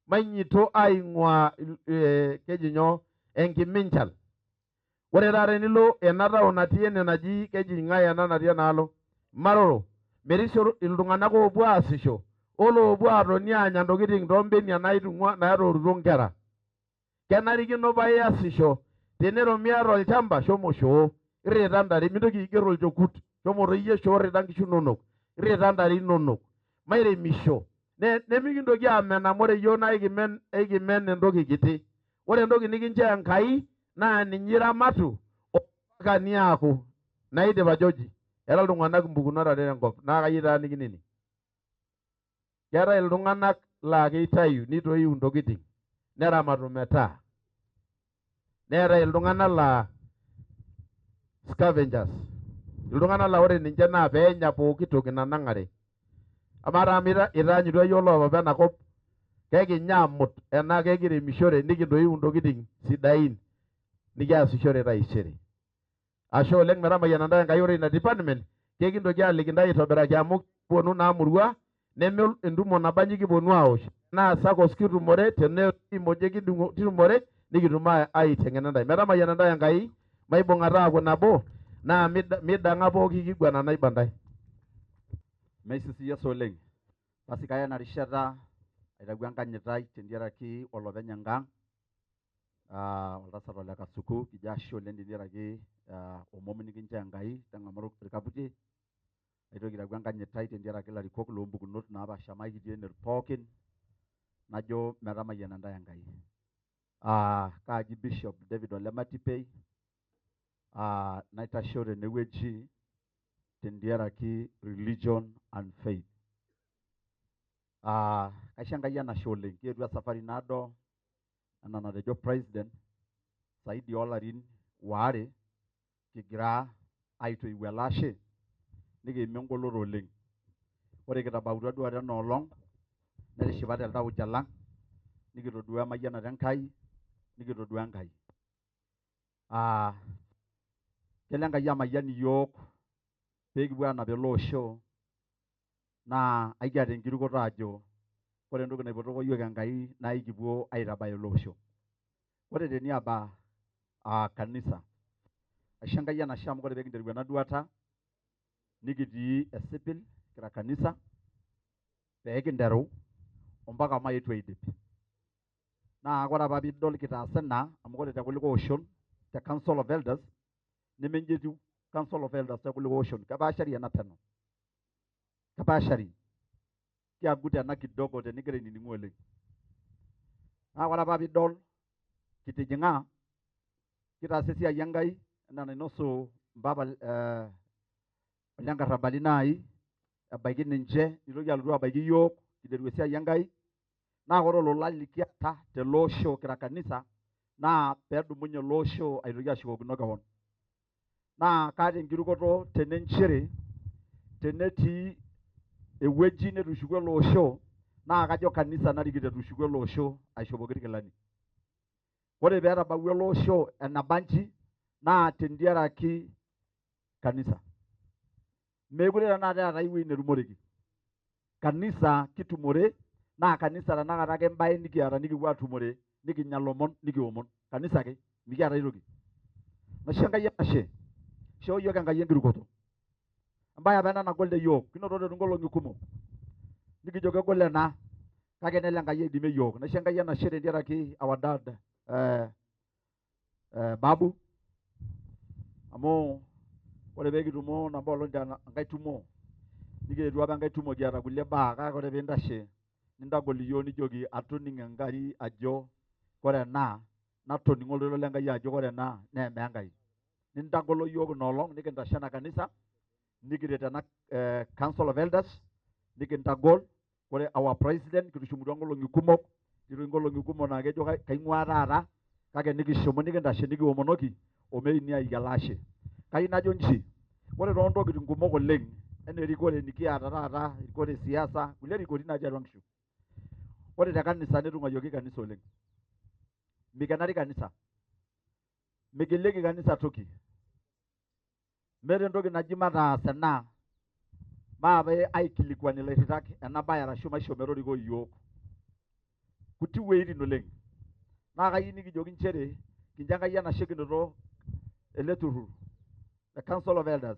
Mainyito aing'uaa keji nyoo enkiminchal. Ore taata tenilo ena town natii ene naji keji ng'ae ena natii enaalo, Maroro, merisio iltung'anak oopuo aasisho oloopuo aatoni aanya ntokitin toombenia naitung'ua natoorutuo nkera. Kenarikino paa iasisho, tenelo miata olchamba shomo shoo, irrita ntare, mintoki aiger olchekut, shomo toi iyie shoo irrita nkishu inonok, irrita ntare inonok, mairemisho. Nemikintoki amen amu ore iyiok naa ekimen entoki kiti. Ore entoki nikinchoo Enkai naa ninye iramatu mpaka niaku. Naidip ajoji, eeta iltung'anak impukunot are tenkop naa kayieu taa nikinini. Keetae iltung'anak laa keitayu nitoiu intokitin neramatu metaa. Neetae iltung'anak laa scavengers, iltung'anak laa ore ninche naa peenya pooki toki nanang'are. Amaa taa amu itaanyutua yiok loopapa enakop, kekinya amut enaa kekiremishore nikintoiu intokitin sidain nikiasishore taisere. Ashe oleng' metamayiana ntae Enkai. Ore ina department kekintoki aliki ntae aitobiraki amu kiponu naa murua neme entumo nabanji kiponu aosh, naa SACCOs kitumore, tenaa emoji kitumore nikitum aiteng'ena ntae. Metamayiana ntae Enkai, maibung'ata aaku nabo naa midang'a pooki kiguana naiba ntae. Meisisi Yesu oleng. Basi kaya ena rishata aitayu enkanyit ai tentiaraki olopeny enkang', oltasat Ole Kasuku, kijo ashe oleng tentiaraki omom nikinchoo Enkai tang'amu irkaputi. Naitoki aitayu enkanyit ai tentiaraki ilarikok loompukunot napaasha maikitii ene pookin, najo metamayiana ntae Enkai. Kaaji Bishop David Ole Matipei, naitasho tenewueji tentiaraki religion and faith. Kaisho Enkai enashe oleng. Kietuo esafari naado enaa enatejo president zaidi oolarin waare kigira aitoiu ele ashe, nikiima engoloto oleng. Ore kitabautua duo ena olong, netishipate iltauja lang, nikitodua emayianata Enkai, nikitodua Enkai. Kelo Enkai amayian iyiook pee kipuo aanap ele osho, naa aikiata enkirukoto ajo ore entoki naipotoko iyiook Enkai naa ekipuo aitabaya ele osho. Ore teniaba kanisa, aisho Enkai enashe amu ore pee kinteru ena duata Nikitii esipil kira kanisa pee kinteru ompaka maetu aidip. Naa ore apa piidol kitaasa ena amu ore te kulie oshon te Council of Elders nemenji etiu Council of Elders te kulie oshon, kepaashari ena peno. Kepaashari. Kiagut ena kidogo tenigira ainining'u oleng. Naa ore apa piidol kitijing'a kitaasa esiai Enkai enaa enainosu mpapa Ole Nkarrabali naai ebaiki ninche nitoki alotu abaiki iyiok kiteru esiai Enkai. Naa ore olola likiata tele osho kira kanisa naa peedumunye ele osho aitoki ashukokino kewon. Naa kaata enkirukoto tene nchere tenetii ewueji netushukuo ele osho naa kajo kanisa narikito etushukuo ele osho aishopoki irkilani. Ore peetabawua ele osho enabanji naa tentiaraki kanisa. Meekure tenakata eetae ewueji netumoreki. Kanisa kitumore naa kanisa tenakata ake embae nikiata nikipuo atumore nikinya ilomon nikiomon. Kanisa ake mikiata aitoki. Naisho Enkai enashe. Ishoo yiok Enkai enkirukoto. Embae apa ena nagol te yiok. Kinotote toonkolong'i kumok. Nikijo kegol ena kake nelo Enkai aidimie yiok. Naisho Enkai enashe tentiaraki our dad Babu amu ore pee kitumo nabo olong enkae tumo nikietuo apa enkae tumo kiata kulie baa kake ore piintashe nintagol iyiok nijoki atoning'o Enkai ajo ore ena natoning'o oltoilo lenkai ajo ore ena naa emee Enkai. Nintagolo yiok ina olong nikintashe ena kanisa nikiret ena Council of Elders nikintagol. Ore our president kitushumutua nkolong'i kumok, kitoki nkolong'i kumok naa kejo kaing'uaa taata kake nikishumu nikintashe nikiomonoki omeini aiki ele ashe. Kayieu najo nji, ore toontokitin kumok oleng enaa erikore nikiata taata, erikore e siasa, kulie rikori natii atua nkishu. Ore te kanisa netung'uayioki kanisa oleng. Mikenari kanisa, mikiliki kanisa toki. Meeta entoki naji mataas ena, maape aikilikuan ilairritak ena bae arashu maisho metoriko iyiok. Kuti wueitin oleng. Naa kayieu nikijoki nchere kincho Enkai enashe kinoto ele turrur, the Council of Elders.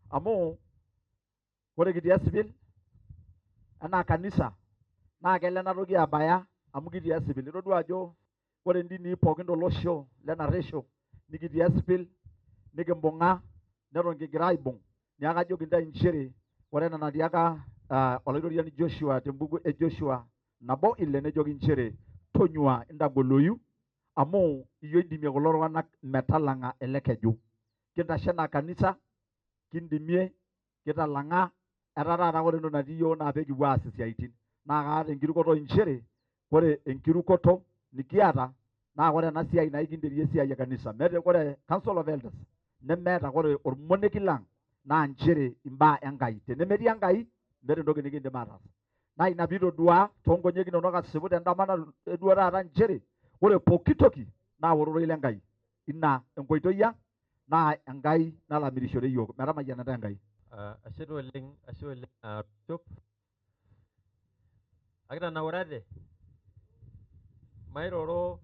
Amu ore kitii esipil enaa kanisa naa kelo ena toki abaya amu kitii esipil. Itodua ajo ore indinii pookin tolosho le Naresho nikitii esipil nikimbung'a neton kigira aibung'. Neeku kajoki intae nchere ore ena natiaka olaitoriani Joshua tembuku e Joshua 1:6 nejoki nchere tonyua intagoloyu amu iyie oidimie kulo tung'anak metalang'a ele keju. Kintashe enaa kanisa, kindimie, kitalang'a, etaa taata ore entoki natii iyiok naa pee kipuo aas isiaitin. Naa kaata enkirukoto nchere ore enkirukoto nikiata naa ore ena siai naa ekinterie esiai e kanisa. Meeta ore Council of Elders nemeeta ore ormonekie lang naa nchere imbaa Enkai. Tenemetii Enkai meeta entoki nikindim ataas. Naa ina piitodua toonkonyek inonok asipu tendama naduo taata nchere ore pooki toki naa ororei le Nkai. Ina enkoitoi ang' naa Enkai nalo amirishore iyiok. Metamayianata Enkai. Ashe taa oleng, ashe oleng Bishop. Akitanaurate mairoro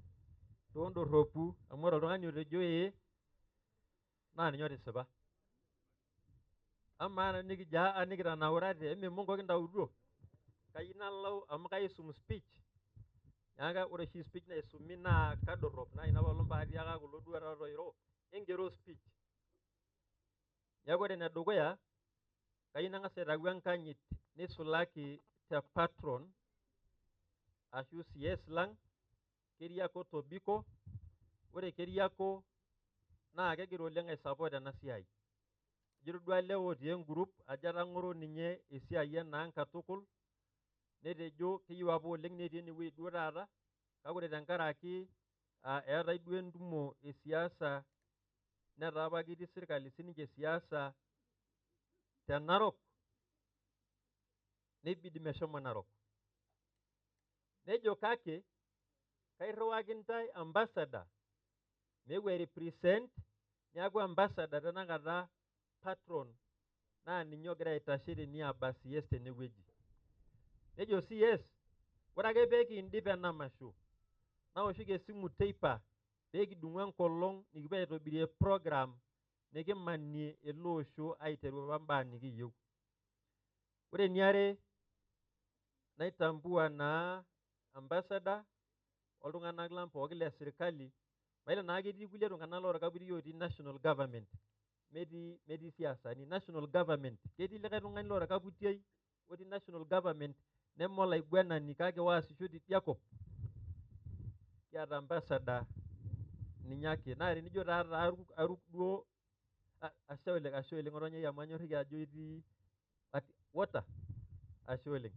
toondorropu amu ore oltung'ani otejo ee naa ninye otisipa. Amaa tenikijo aa nikitanaurate eme mongo kintautuo? Kayieu nalau amu kaisum speech. Neeku ore oshi speech naisumi naa kadorrop naa ina apaelong paatiaka kulo duo taata oiro engero speech. Neeku ore enedukuya kayieu nang'as aitayu enkanyit neisulaki te patron ashu CS lang Keriako Tobiko. Ore Keriako naa kegira oleng aisupport ena siai. Ijo itodua lewa otii engroup ajo etang'oro ninye esiai ena ang katukul netejo keyieu apa oleng netii enewueji duo taata kake ore tenkaraki eetae duo entumo e siasa netaa apa ketii sirkali sininche siasa te Narok neibidi meshomo Narok. Nejo kake kairriwaki intae ambassador meeu airepresent neeku ambassador tenakata patron naa ninye ogira aitashe teniaba CS tenewueji. Nejo CS ore ake pee kiindip ena masho naoshoki esimu teipa pee kidung'u enkolong nikipuo aitobirie program. nikimanie ele osho aiteru apa mbaa nikiyieu. Ore eniare naitambua naa ambassador oltung'anak lang pookin le sirkali, mayiolo naa ketii kulie tung'anak lorkaputiei otii national government, metii siasani, national government. Ketii likae tung'ani lorkaputiei otii national government neme olaiguanani kake oasisho tidia kop. Kiata ambassador ninye ake. Naa tenijo taata aruk duo, ashe oleng, ashe oleng ng'otonye amu anyorriki ajo itii water, ashe oleng,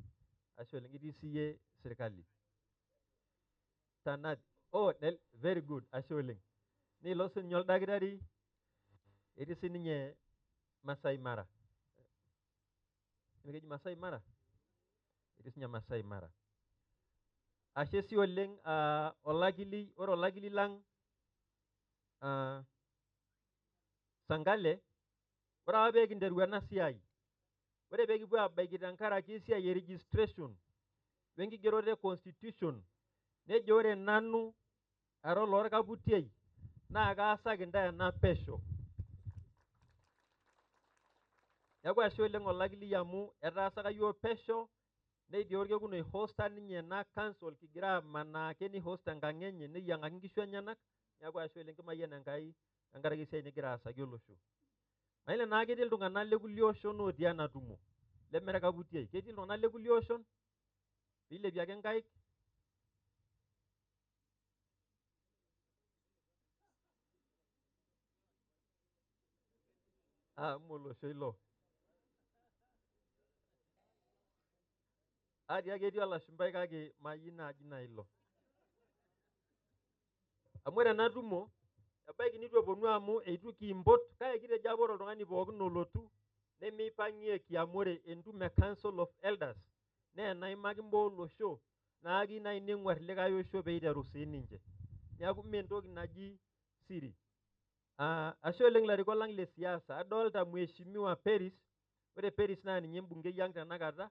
ashe oleng, itii siiyie sirkali. Tanat, oh, very good, ashe oleng. Niilo sininye oldakitari, etii sininye Masai Mara. Keji Masai Mara? Etii sininye Masai Mara. Ashe sii oleng olakili, ore olakili lang Sankale, ore apa pee kinteru ena siai, ore pee kipuo aabaiki tenkaraki esiai e registration wenkigeroto e constitution, nejo ore nanu ara olorkaputiei naa kaasaki intae ena pesho. Neeku ashe oleng olakili amu etaasaka yiok pesho, netii orkekun oihosta ninye ena council kigira amanaa ake nihost tenkang enye neyiang'aki nkishu enyenak, neeku ashe oleng kimayian Enkai tenkaraki esiai nigira aasaki olosho. Mayiolo naa ketii iltung'anak le kulie oshon otii ena tumo leme irkaputiei. Ketii iltung'anak le kulie oshon? Piilepie ake nkaik. Ah, mme olosho ilo. Atii ake etii olashumpai kake mayieu naaji naa ilo. Amu ore ena tumo, ebaiki nitu eponu amu eitu kiimpot, kake kitejo apa ore oltung'ani pookin olotu nemeipang'ieki amu ore entumo e Council of Elders naa enaimaki imbaa olosho naa keyieu naaji neng'uar likae osho peiteru siininche. Neeku mee entoki naji siri. Ashe oleng ilarikok lang le siasa. Adolta Mheshimiwa Peris. Ore Peris naa ninye embungei ang tenakata,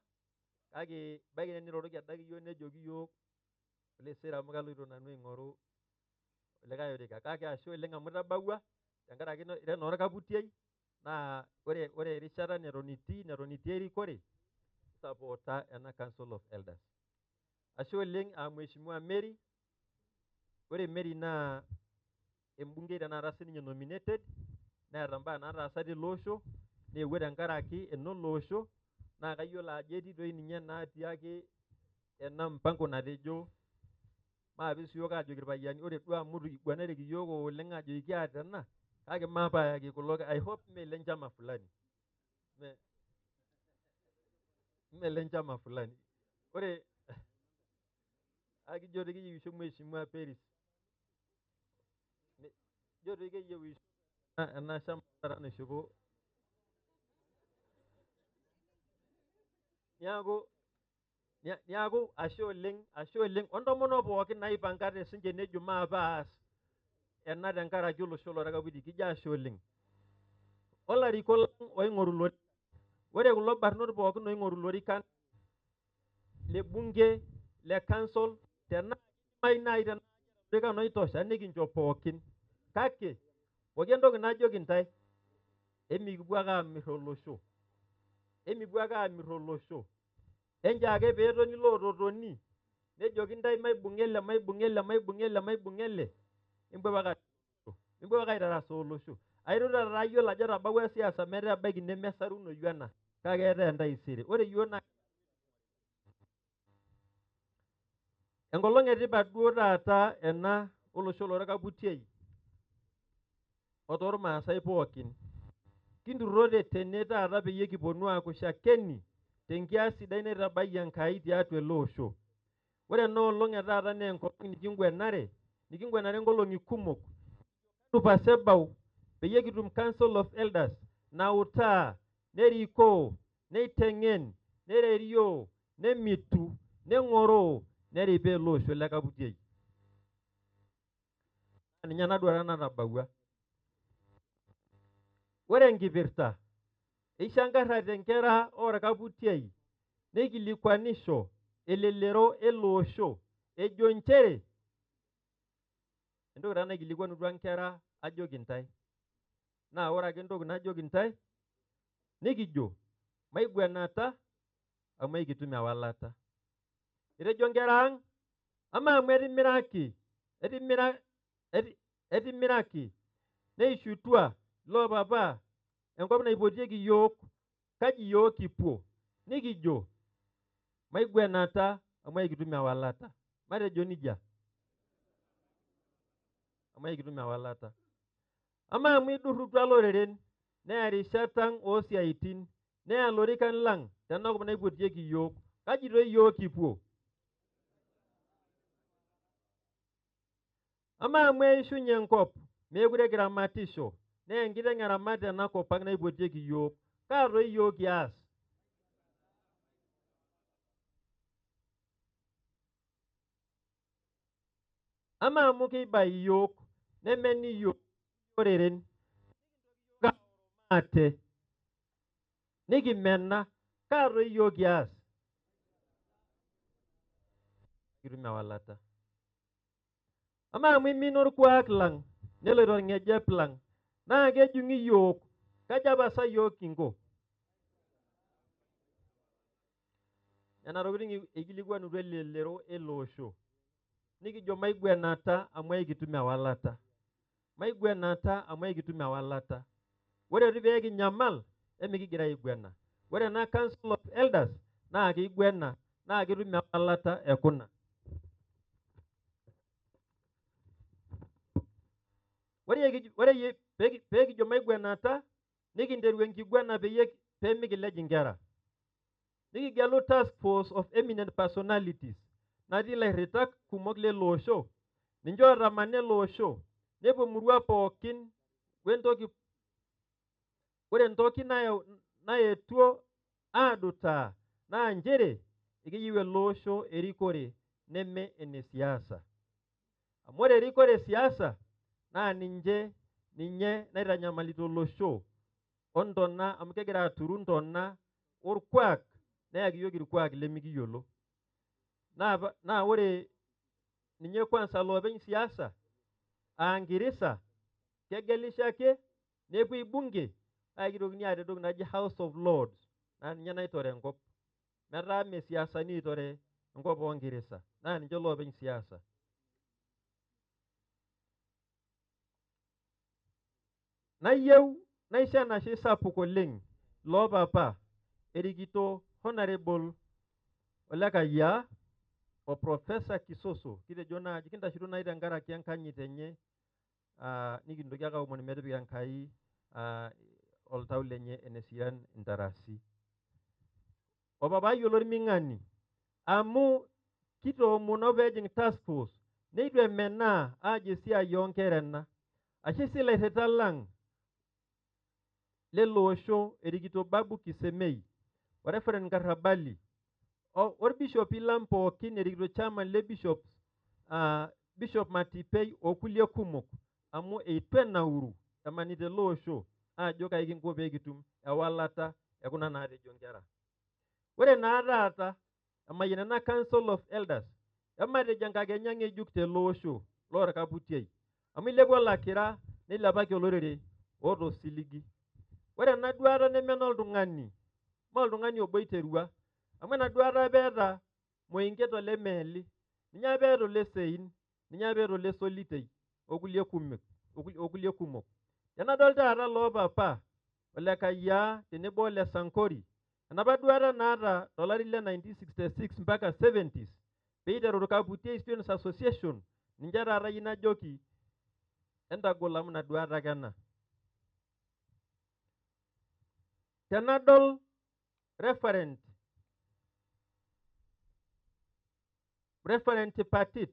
kake ebaiki niroroki adake yiok nejoki yiok ole amu kaloito nanu aing'oru likae orika. Kake ashe oleng amu itabawua tenkaraki ira enoorkaputiei naa ore erishata neton itii erikore sapoota ena Council of Elders. Ashe oleng Mheshimiwa Mary. Ore Mary naa embungei tenakata sininye nominated, neeta mbaa naataasa tele osho, neewuo tenkaraki enolo osho, naa kayiolo ajo etii doi ninye natii ake ena mpango natejo maape siyiok aajoki irpayiani, ore duo amu itu kiguanareki yiok oleng aajo kiata ena, kake maape ayaki kulo, I hope mme ile nchama fulani. Mme ile nchama fulani. Ore akijo doi keyieu Mheshimiwa Peris. Ijo doi keyieu ena shama taata naishopo. Niaku ashe oleng, ashe oleng ontomonok pookin naipangate sinche nejo maape aas ena tenkaraki olosho lorkaputiei, kijo ashe oleng. Olarikok lang oing'oru ilorikan. Ore kulo barnot pookin oing'oru ilorikan le bunge, le council, tenaa keidimayu naaji tenaa ilorikan oitosha nikincho pookin. Kake, pooki entoki najoki intae, emikipuo ake aamir olosho. Emikipuo ake aamir olosho. Enchoo ake peetoni loototoni, nejoki intae maibung'a ele, maibung'a ele, maibung'a ele, maibung'a ele, mikipuo ake mikipuo ake aitarasaa olosho. Airura taa ayiolo ajo etabawua siasa metaa ebaiki nemesarunoyu ena, kake eetae entaisere. Ore yiok naa enkolong etipat duo taata ena olosho lorkaputiei otoormaasai pookin. Kinturrote tene taata peyie kiponu aaku shakeni tenkias sidai naitabayie Enkai tiatua ele osho. Ore ena olong e taata naa enkolong nikingwenare, nikingwenare nkolong'i kumok. Pasa ebau peyie kitum Council of Elders nautaa, nerikoo, neiteng'en, nererioo, nemitu, neng'oroo, neripaa ele osho le Kaputiei. Ninye ena duata natabawua. Ore enkipirta, eishankarate inkera orkaputiei, neikilikuanisho elelero ele osho, ejo nchere, entoki taa naikilikuanutua nkera ajoki intae. Naa ore ake entoki najoki intae, nikijo maiguanata amu ekitum ewalata. Etejo nkera ang', amaa amu etimiraki neishutua loo papa enkop naipotieki iyiook, kaji iyiook kipuo? Nikijo maiguanata amu ekitum ewalata. Matejo nejia. Amu ekitum ewalata. Amaa amu idurrutua loreren, neya rishat ang' oosiaitin, neya lorikan lang' tenakop naipotieki iyiook, kaji toi iyiook kipuo? Amaa amu eishunye enkop, meekure kiramatisho, naa enkiteng' eramat enakop ang' naipotieki iyiook, kaa toi iyiook kias? Amaa amu keiba iyiook, nemeni iyiook oreren, maate, nikimena, kaa toi iyiook kias? Kitum ewalata. Amaa amu imina orkuak lang', neloito orng'ejep lang', naa kejung'i iyiook, kaja apa sa iyiook kinko? Nena tokitin eikilikwanutua elelero ele osho. Nikijo maiguanata amu ekitum ewalata. Maiguanata amu ekitum ewalata. Ore doi pee kinyamal, emikigira aiguana. Ore ena Council of Elders naa keiguana naa ketum ewalata ekuna. Ore pee kijo maiguanata, nikinteru enkiguana pee mikilej inkera. Nikigelu Task Force of Eminent Personalities natii ilairritak kumok lele osho, ninche ootamana ele osho, nepuo murua pookin wentoki. Ore entoki naetuo aadutaa naa nchere ekeyieu ele osho erikore neme ene siasa. Amu ore erikore e siasa naa ninye naitanyamalita olosho ontona amu kegira aturu ntona orkuak neyaki iyiook irkuaki lemikiyiolo. Naa ore ninye kwanza loopeny siasa aa Ngirisa kegelisho ake nepuoi bunge kake kitokini aata entoki naji House of Lords naa ninye naitore enkop. Metaa mee siasani oitore enkop oo Ngirisa naa ninche loopeny siasa. Nayieu naisho enashe sapuk oleng' loo papa erikito Honorable Ole Kayiaa o Professor Kisoso. Kitejo naaji kintasheto naaji tenkaraki enkanyit enye, nikintoki ake aomon metipika Enkai oltau lenye eneserian intarasi. O papai olorming'ani amu kitoomono peejing task force neitu emenaa aajo esiai oonkera ena. Ashe sii ilairritak lang' lele osho erikito Babu Kisemei o Reverend Nkarrabali orbishopi lang' pookin erikito chairman le bishop Bishop Matipei okulie kumok amu eitu enauru emanita ele osho aajo kai kinko pee kitum ewalata ekuna naatejo nkera. Ore naa taata emayian ena Council of Elders ematejo enkakenya ng'ejuk tele osho loorkaputiei amu ilepua olakira neilepaki olorere oota osiligi. Ore ena duata neme enoltung'ani, mee oltung'ani obo oiterua amu ena duata apa eeta Moinget ole Meeli, ninye apa eeta ole Sein, ninye apa eeta ole Solitei okulie kumok. Tenadol taata loo papa Ole Kayiaa tenebo ole Sankori, enapa duata naata tolari le 1966 mpaka 70s peiteru Irkaputiei Students Association, ninche taata ayieu najoki entagol amu ina duata ake ena. Tenadol Reverend Patit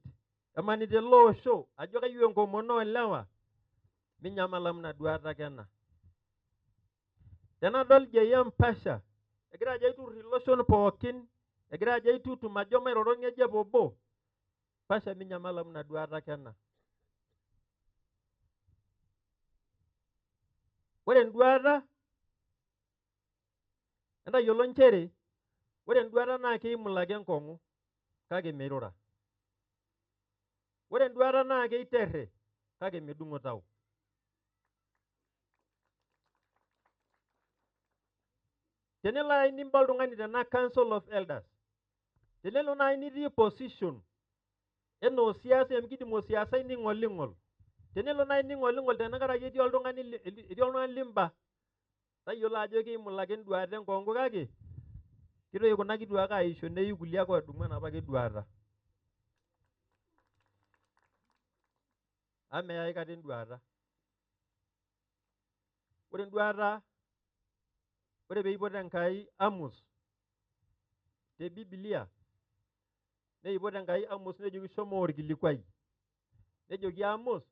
emanita ele osho ajo kayieu enkomono oolewa, minyamal amu ina duata ake ena. Tenadol JM Pasha egira ajo aiturrur iloshon pookin, egira ajo aitutum ajo mairoro ng'ejep obo, Pasha minyamal amu ina duata ake ena. Ore enduata, entayiolo nchere, ore enduata naa keimulaki enkong'u kake meirura. Ore enduata naa keiterre kake medung'o tau. Tenelo naaji nimba oltung'ani tena Council of Elders, tenelo naaji nitii position enaa osiasai amu kidim osiasai ning'oling'ol. Tenelo naaji ning'oling'ol tenkaraki etii oltung'ani etii oltung'ani limba, tayiolo ajo keimulaki enduata enkong'u kake kitoki kuna kituak aisho neyiu kulie ake oodumu enapa ake duata. Amu meya aikata enduata. Ore enduata, ore peipot Enkai Amos te Bibilia, neipot Enkai Amos nejoki shomo orkilikuai. Nejoki Amos,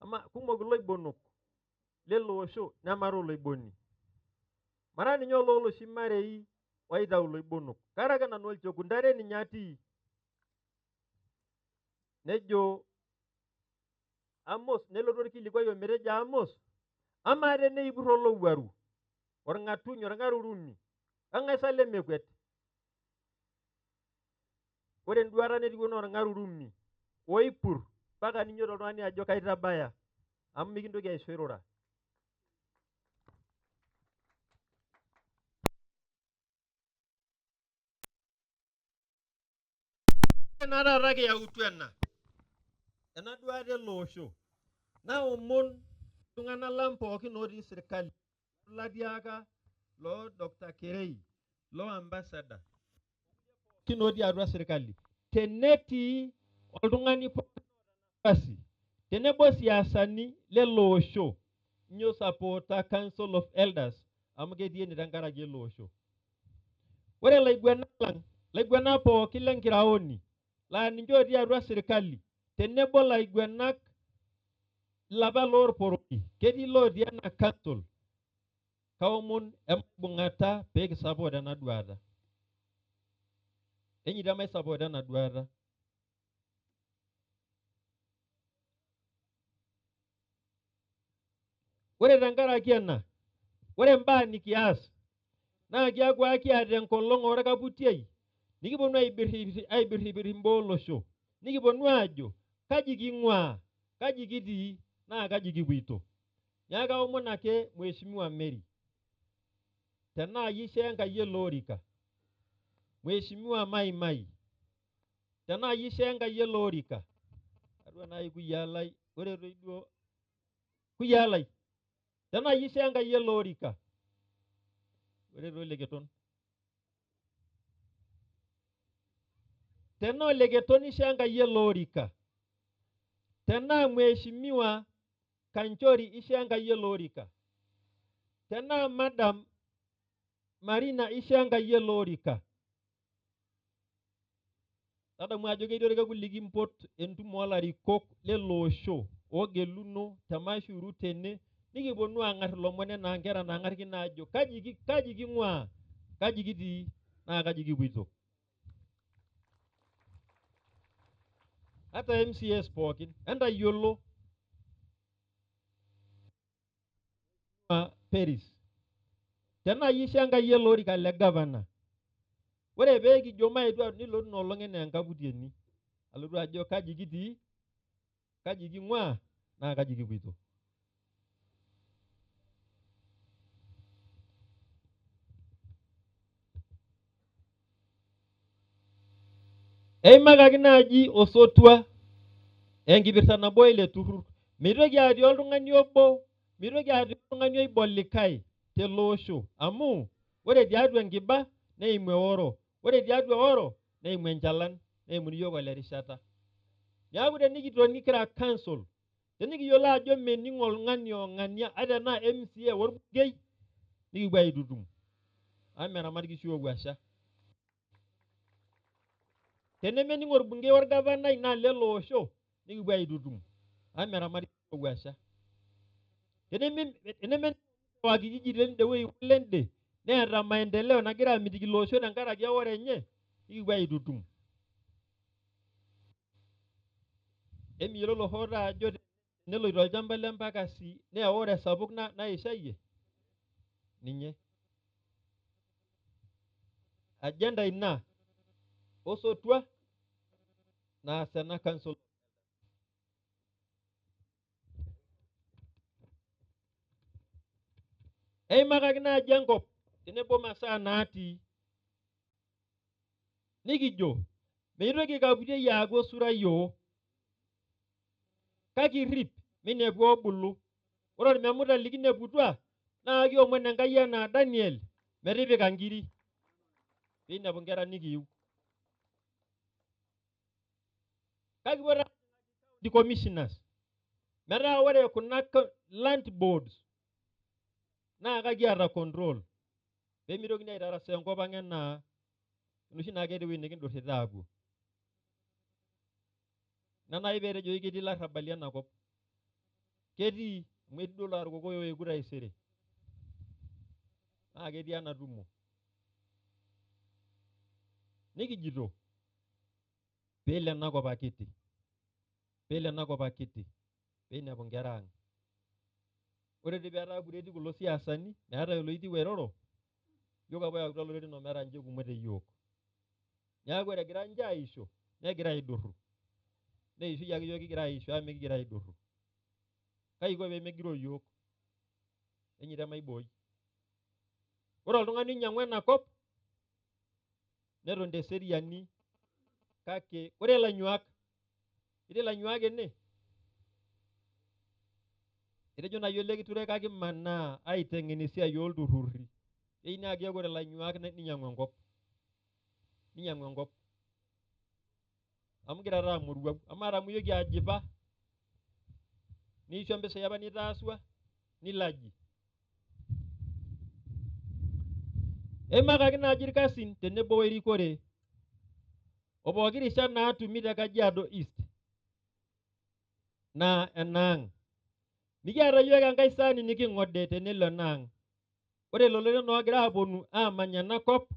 ama kumok iloibonok lele osho nemara oloiboni. Mara ninye olooloshi marei oitau iloibonok. Kara ake nanu olchekut, ntare ninye atii. Nejo Amos, nelotu orkilikuai ometejo Amos, amaa teneipur olowuaru, orng'atuny, orng'arurumi, kang'ae sa lemekwet? Ore enduata netiu enaa orng'arurumi oipur mpaka ninyototo oltung'ani ajo kaitabaya amu mikintoki aisho irura. Ore naa taata kiyautua ena duata ele osho, naomon iltung'anak lang pookin otii sirkali, latiaka loo Dr. Kerei, loo ambassador, pookin otii atua sirkali, tenetii oltung'ani pookin nafasi tenebo siasani lele osho, nyo sapota Council of Elders amu ketii ene tenkaraki ele osho. Ore laiguanak lang, laiguanak pookin lenkiraoni, laa ninche otii atua sirkali, tenebo laiguanak lapa loorporoki, ketii lootii ena council, kaomon emaibung'ata pee kisupport ena duata. Enyoito emaisupport ena duata. Ore tenkaraki ena, ore mbaa nikias naa kiaku kiata enkolong orkaputiai nikiponu aibirribir imbaa olosho, nikiponu aajo kaji king'uaa, kaji kitii naa kaji kipuoito. Neeku kaomon ake Mheshimiwa Mary, tenaa iyie ishoo Enkai ele orika, Mheshimiwa Maimai, tenaa iyie ishoo Enkai ele orika, atua naaji kuyiaa lai, ore toi duo kuyiaa lai, tenaa iyie ishoo Enkai ele orika, ore toi Oleketon, tenaa Oleketon ishoo Enkai ele orika, tenaa Mheshimiwa Kanchori ishoo Enkai ele orika, tenaa Madam Marina ishoo Enkai ele orika, tadamu ajo ketii orkekun likimpot entumo olarikok lele osho oogeluno te Mashuru tene, nikiponu aang'ar ilomon enaa nkera naang'arikino aajo kaji king'uaa, kaji kitii naa kaji kipuoito. Ata MCAs pookin entayiolo Peris, tenaa iyie ishoo Enkai ele orika le gavana, ore pee kijo maetu nilotu ina olong enaa enkaputieni alotu ajo kaji kitii, kaji king'uaa naa kaji kipuoito. Eimakaki naaji osotua enkipirta nabo ele turrur. Meitoki atii oltung'ani obo, meitoki atii oltung'ani oiba olikae tele osho amu ore tiatua enkiba neimu eoro, ore tiatua eoro neimu enchalan, neimuni iyiok olerishata. Neeku tenikitoni kira council, tenikiyiolo ajo mening'o oltung'ani ong'ania ata enaa MCA orbungei, nikipuo aitutum amu meramat kishu owuasha. Tenemening'o orbungei orgavanai naa lele osho, nikipuo aitutum amu meramat kishu owuasha. Tenemening'o wa kijiji tende wueji lende neeta maendeleo nagira amitiki ilo osho tenkaraki eoro enye, nikipuo aitutum. Emiyiololo hoo taa ajo teneloito olchamba le Mpakasi naa eoro esapuk naishayie ninye. Agenda ina osotua naas ena council. Eimakaki naaji enkop tenebo masaa naatii. Nikijo meitoki Kaputiei aaku osurai oo, kake irrip minepu obulu. Ore ormemuta likineputua naa kiomon Enkai enaa Daniel metipika nkiri piinepu nkera nikiyieu. Kake ore county commissioners metaa ore kuna land boards naa kakiata control peemitokini aitarasaa enkop ang enaa enoshi naa keeta ewueji nikindurrita aapuo. Ina naaji peetejoki ketii ilarrabali enakop. Ketii amu etii duo laa irkokoyo ooeku taisere. Naa ketii ena tumo. Nikijito peelo enakop akiti, peelo enakop akiti, piinepu nkera ang. Ore dii peetaa kureti kulo siasani, meetae oloitiu airoro, yiok apa oyautua loreren ometaa nche kumok te yiok. Neeku ore egira ninche aisho, negira aidurru. Neishuyie ake yiok kigira aisho amu mikigira aidurru. Kai iko pee megiroo yiok? Enyeita emaiboi. Ore oltung'ani oinyang'ua enakop, neton teseriani kake ore ilanyuak, etii ilanyuak ene? Etejo naaji ole Kithure kakimanaa aiteng'en esiai olturrurri. Keyieu naa keeku ore ilanyuak ninyang'u enkop. Ninyang'u enkop. Amu igira taa amoruau. Amaa taa amu iyioki ajipa, niisho mpisai apa nitaasua, nilaji. Eimakaki naaji irkasin tenebo werikore o pooki rishat naatumi te Kajiado East naa enaang. Mikiata yiok enkae saani niking'ode tenelo enaang. Ore lelo oogira aaponu aamany ena kop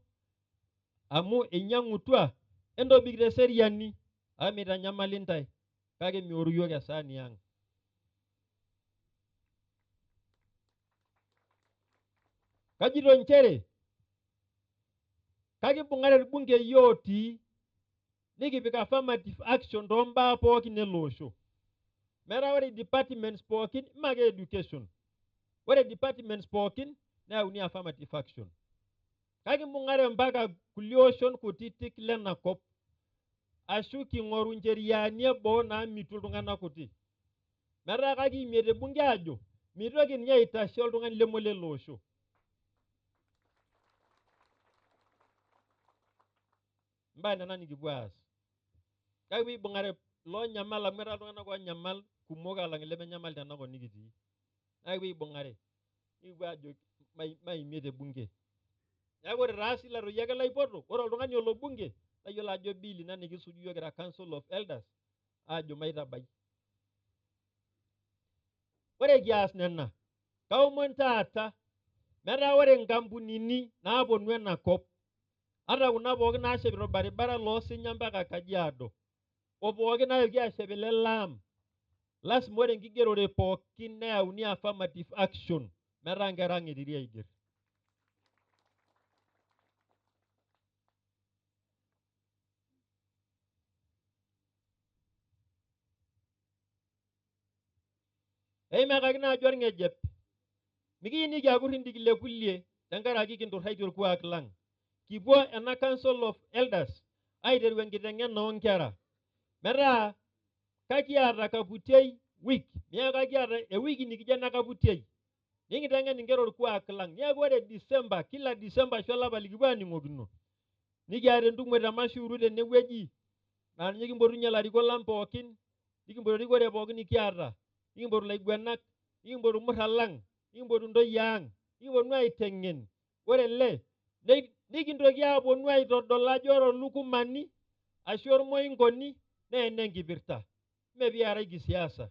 amu einyang'utua, entobik teseriani amu meitanyamali intae kake mioru yiok esaani ang. Kajito nchere kakibung'are irbungei otii nikipik affirmative action toombaa pookin ele osho. Metaa ore departments pookin mme ake education. Ore departments pookin neyauni affirmative action. Kakimbung'are mpaka kulie oshon kutitik lenakop ashu king'oru ncheriani eboo naamitu iltung'anak kuti. Metaa kakiimie te bunge aajo mitoki ninye aitashe oltung'ani leme olele osho. Mbaa nena nikipuo aas. Kake piibung'are loonyamal amu etaa iltung'anak oonyamal kumok alang ilemenyamal tenakop nikitii. Naa kipuo aibung'are nikipuo aajo maimie te bunge. Neeku ore taa sii ilo ake laipoto, ore oltung'ani olo bunge tayiolo ajo bill ina nikisuj yiok kira Council of Elders aajo maitabai. Ore kias nena, kaomon taata metaa ore nkampunini naaponu enakop ata kuna pookin naashetita orbaribara loosinya mpaka Kajiado o pookin naayooki aashet ele laam, lasima ore enkigerore pookin neyauni affirmative action metaa nkera ang eteri aiger. Eimakaki naaji orng'ejep, mikiyieu nikiaku irrindik le kulie tenkaraki kinturraitie orkuak lang. Kipuo ena Council of Elders aiteru enkiteng'ena oonkera metaa kakiata Kaputiei week, neeku kakiata ewiki nikijo ene Kaputiei. Nikinteng'en inkera orkuak lang. Neeku ore December, kila December ashu olapa likipuo aaning'okino, nikiata entumo te Mashuuru tenewueji naa ninye kimpotunye ilarikok lang pookin, nikimpotu erikore pookin nikiata, nikimpotu ilaiguanak, nikimpotu irmurran lang, nikimpotu intoyie ang, nikiponu aiteng'en. Ore ele nikintoki aaponu aitodol ajo ore olukumani ashu ormoinkoni naa enenkipirta. Mme piarai kisiasa,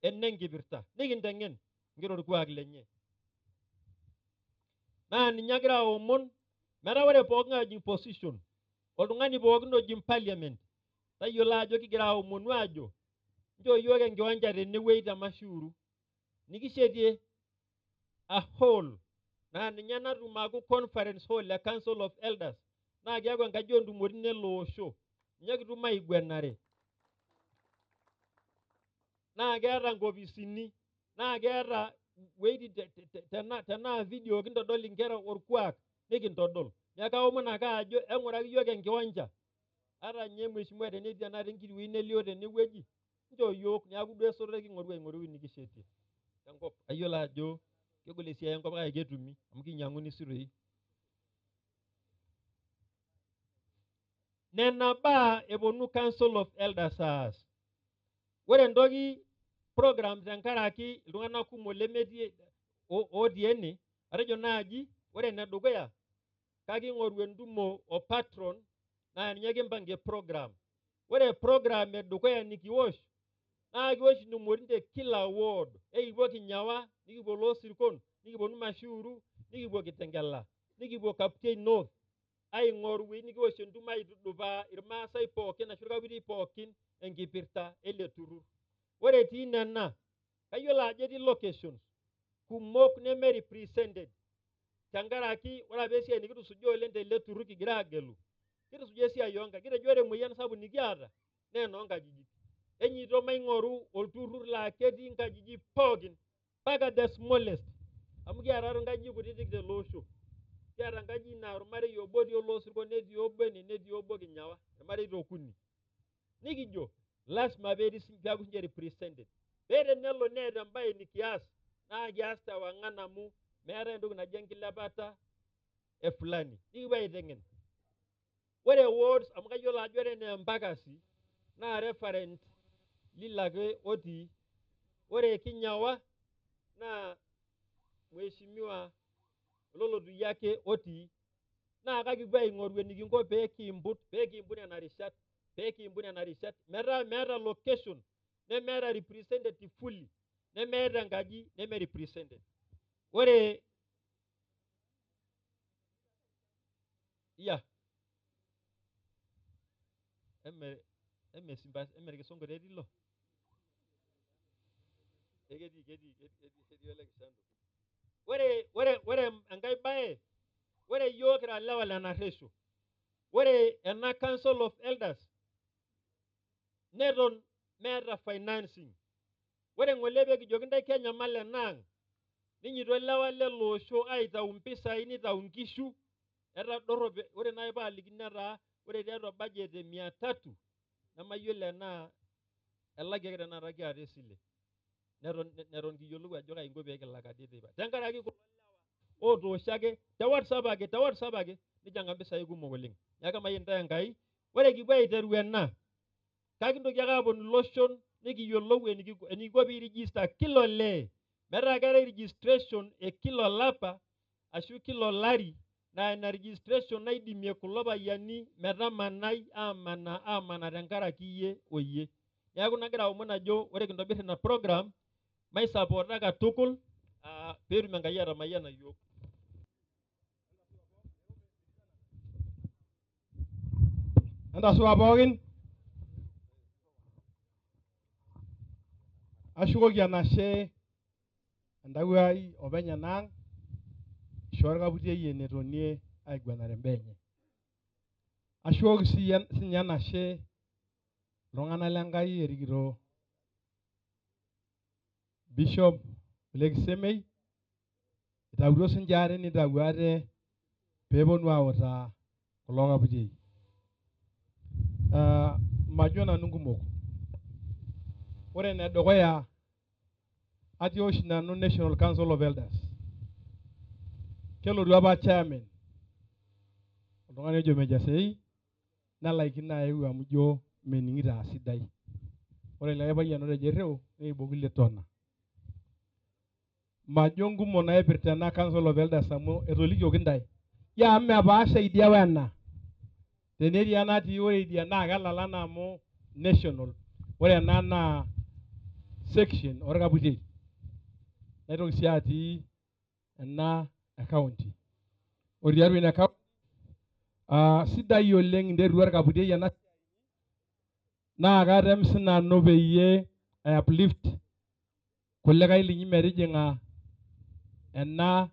enenkipirta. Nikinteng'en inkera orkuak lenye. Naa ninye agira aomon metaa ore pooking'ae ojing position, oltung'ani pookin ojing parliament, tayiolo ajo kigira aomonu aajo nchoo yiok enkiwanja tenewueji te Mashuuru nikishetie a hall naa ninye natum aaku conference hall e Council of Elders naa keeku enkaji oontumoritin ele osho ninye kitum aiguanare. Naa keeta nkopisini, naa keeta Weitin tenaa video kintodol inkera orkuak nikintodol. Neeku kaomon ake ajo eng'uraki iyiok enkiwanja. Ata ninye mheshimiwa tenetii tenakata enkiti wueji nelio tenewueji, nchoo iyiok neeku duo esotore king'oru aing'oru ewueji nikishetie tenkop. Ayiolo ajo kegol esiai enkop kake ketumi amu kinyang'uni sii doi. Nena baa eponu Council of Elders aas. Ore entoki program tenkaraki iltung'anak kumok lemetii otii ene, atejo naaji ore enedukuya kaking'oru entumo o patron naa ninye kimpangie program. Ore program edukuya nikiwosh naa kiwosh intumoritin te kila ward. Ekipuo Kinyawa, nikipuo Loosirkon, nikiponu Mashuuru, nikipuo Kitengela, nikipuo Kaputiei North aing'oru wuejitin nikiwosh entumo aitudupaa Irmaasai pookin ashu irkaputiei pookin enkipirta ele turrur. Ore etii nena, kayiolo ajo etii locations kumok neme represented tenkaraki ore apa esiai nikitusuja oleng tele turrur kigira agelu, kitusuja esiai oonkajijik. Kitejo ore emoyian sapuk nikiata naa enoonkajijik. Enyiito maing'oru olturrur laa ketii inkajijik pookin mpaka the smallest, amu kiata taa nkajijik kutitik tele osho. Kiata nkajijik naa ormarei obo otii Oloosirkon, netii obo ene, netii obo Kinyawa, irmareita okuni. Nikijo lasima peetii peeku sinche represented. Pee tenelo neeta embae nikias naa kias tewang'an amu meetae entoki naji enkilepata e fulani. Nikipuo aiteng'en. Ore wards amu kayiolo ajo ore enaa Embakasi naa referent lilo ake otii. Ore Kinyawa naa mheshimiwa Ololotuyia ake otii. Naa kakipuo aing'oru enikinko pee kiimput nena rishat, pee kiimput nena rishat metaa meeta location nemeeta representative fully, nemeeta enkaji neme represented. Ore ya eme Simba eme Kisongo etii ilo? Ketii ketii ole Kishandu. Ore enkae bae, ore iyiok kira lewa le Naresho, ore ena Council of Elders neton meeta financing. Ore ng'ole pee kijoki ntae kenyamal enaang, ninyito lewa lele osho aitau mpisai nitau nkishu, etadorrope. Ore naaji paaliki netaa ore tiatua budget e 300 nemayiolo enaa elaki ake tenakata kiata esile. Neton kiyiolou ajo kai kinko pee kilak ade teipa. Tenkaraki kulo lewa otoosho ake te WhatsApp ake nichanga mpisai kumok oleng. Neeku emayian intae Enkai. Ore kipuo aiteru ena, kakintoki ake aaponu iloshon nikiyiolou enikinko pee irijista kila olee. Metaa keetae registration e kila olapa ashu kila olari, naa ina registration naidimie kulo payiani metamanai amana tenkaraki iyie oyie. Neeku nagira aomon ajo ore kintobir ina program maisapota katukul peetum Enkai atamayiana iyiok. Entasupa pookin. Ashukoki enashe entawuo ai openy enaang, ishoo orkaputiei enetonie aiguanare imbaa enye. Ashukoki sinye enashe iltung'anak le Nkai erikito Bishop Ole Kisemei, itautuo sinche ate nitau ate peeponu autaa kulo kaputiei. Majo nanu nkumok. Ore enedukuya, atii oshi nanu National Council of Elders. Kelotu apa chairman, oltung'ani ojo Major Sei, nelaikino aeu amu ijo mening'ito aa sidai. Ore likae payian otejo ereu, nikiboki Letona. Majo nkumok naipirta ena Council of Elders amu etolikioki ntae. Ya amu mepaasha idia wena. Tenetii enatii ore idia naa kelala naa amu national. Ore ena naa section orkaputiei. Naitoki sii atii ena e county. Ore tiatua ina county, sidai oleng interua orkaputiei ena naa katem sinanu peyie ai uplift kulikae linyi metijing'a ena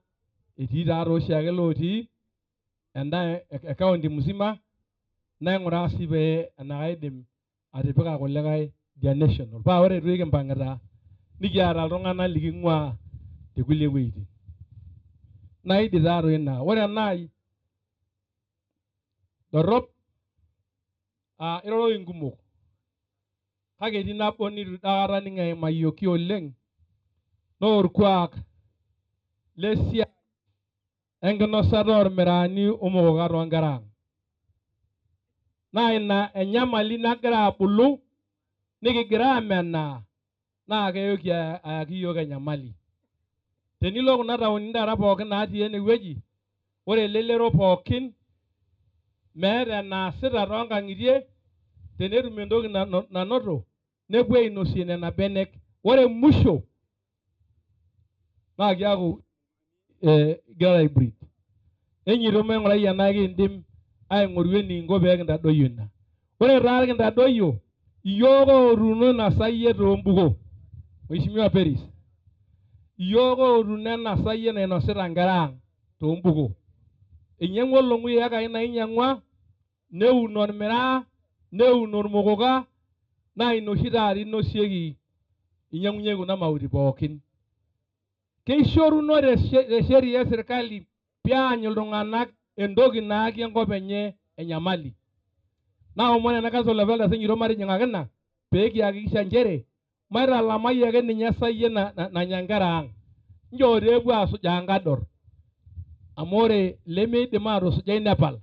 etii taa oshiake lotii enda e county mzima, naing'uraa sii pee enakaidim atipika kulikae dia national. Paa ore duo kimpang'ita nikiata iltung'anak liking'uaa Tekulie wuejitin. Naidi taatoi ina. Ore enai dorrop iroroki nkumok. Kake etii nabo nitu dakata aning eimayioki oleng naa orkuak lesiai enkinosata ormiraani omokoka toonkera ang. Naa ina enyamali nagira abulu nikigira amenaa naa keyoki ayaki iyiook enyamali. Tenilo kuna taonini taata pookin natii enewueji, ore elelero pookin meeta enaasita toonkang'itie, tenetum entoki nanoto nepuo ainosie nena benek. Ore musho naa kiaku igira ai breed. Enyito maing'urai enaa ekindim aing'oru enikinko pee kintadoyio ina. Ore taa kintadoyio, iyiook otuuno ina sayiet toombuko. Mheshimiwa Peris, iyiook otuuno ena sayiet nainosita nkera ang toombuko. Einyang'ua olong'ui iyekai nainyang'ua, neun ormiraa, neun ormokoka, naa ina oshi taata einosieki einyang'unyieki kuna mauti pookin. Keishoruno te sheria e sirkali peany iltung'anak entoki naaki enkop enye enyamali. Naomon ena Council of Elders enyito matijing'aki ina pee kihakikisha nchere maitalamai ake ninye esayiet nanya nkera ang. Nchoo taa epuo asujaa nkador. Amu ore lemeidim aatusujai nepal.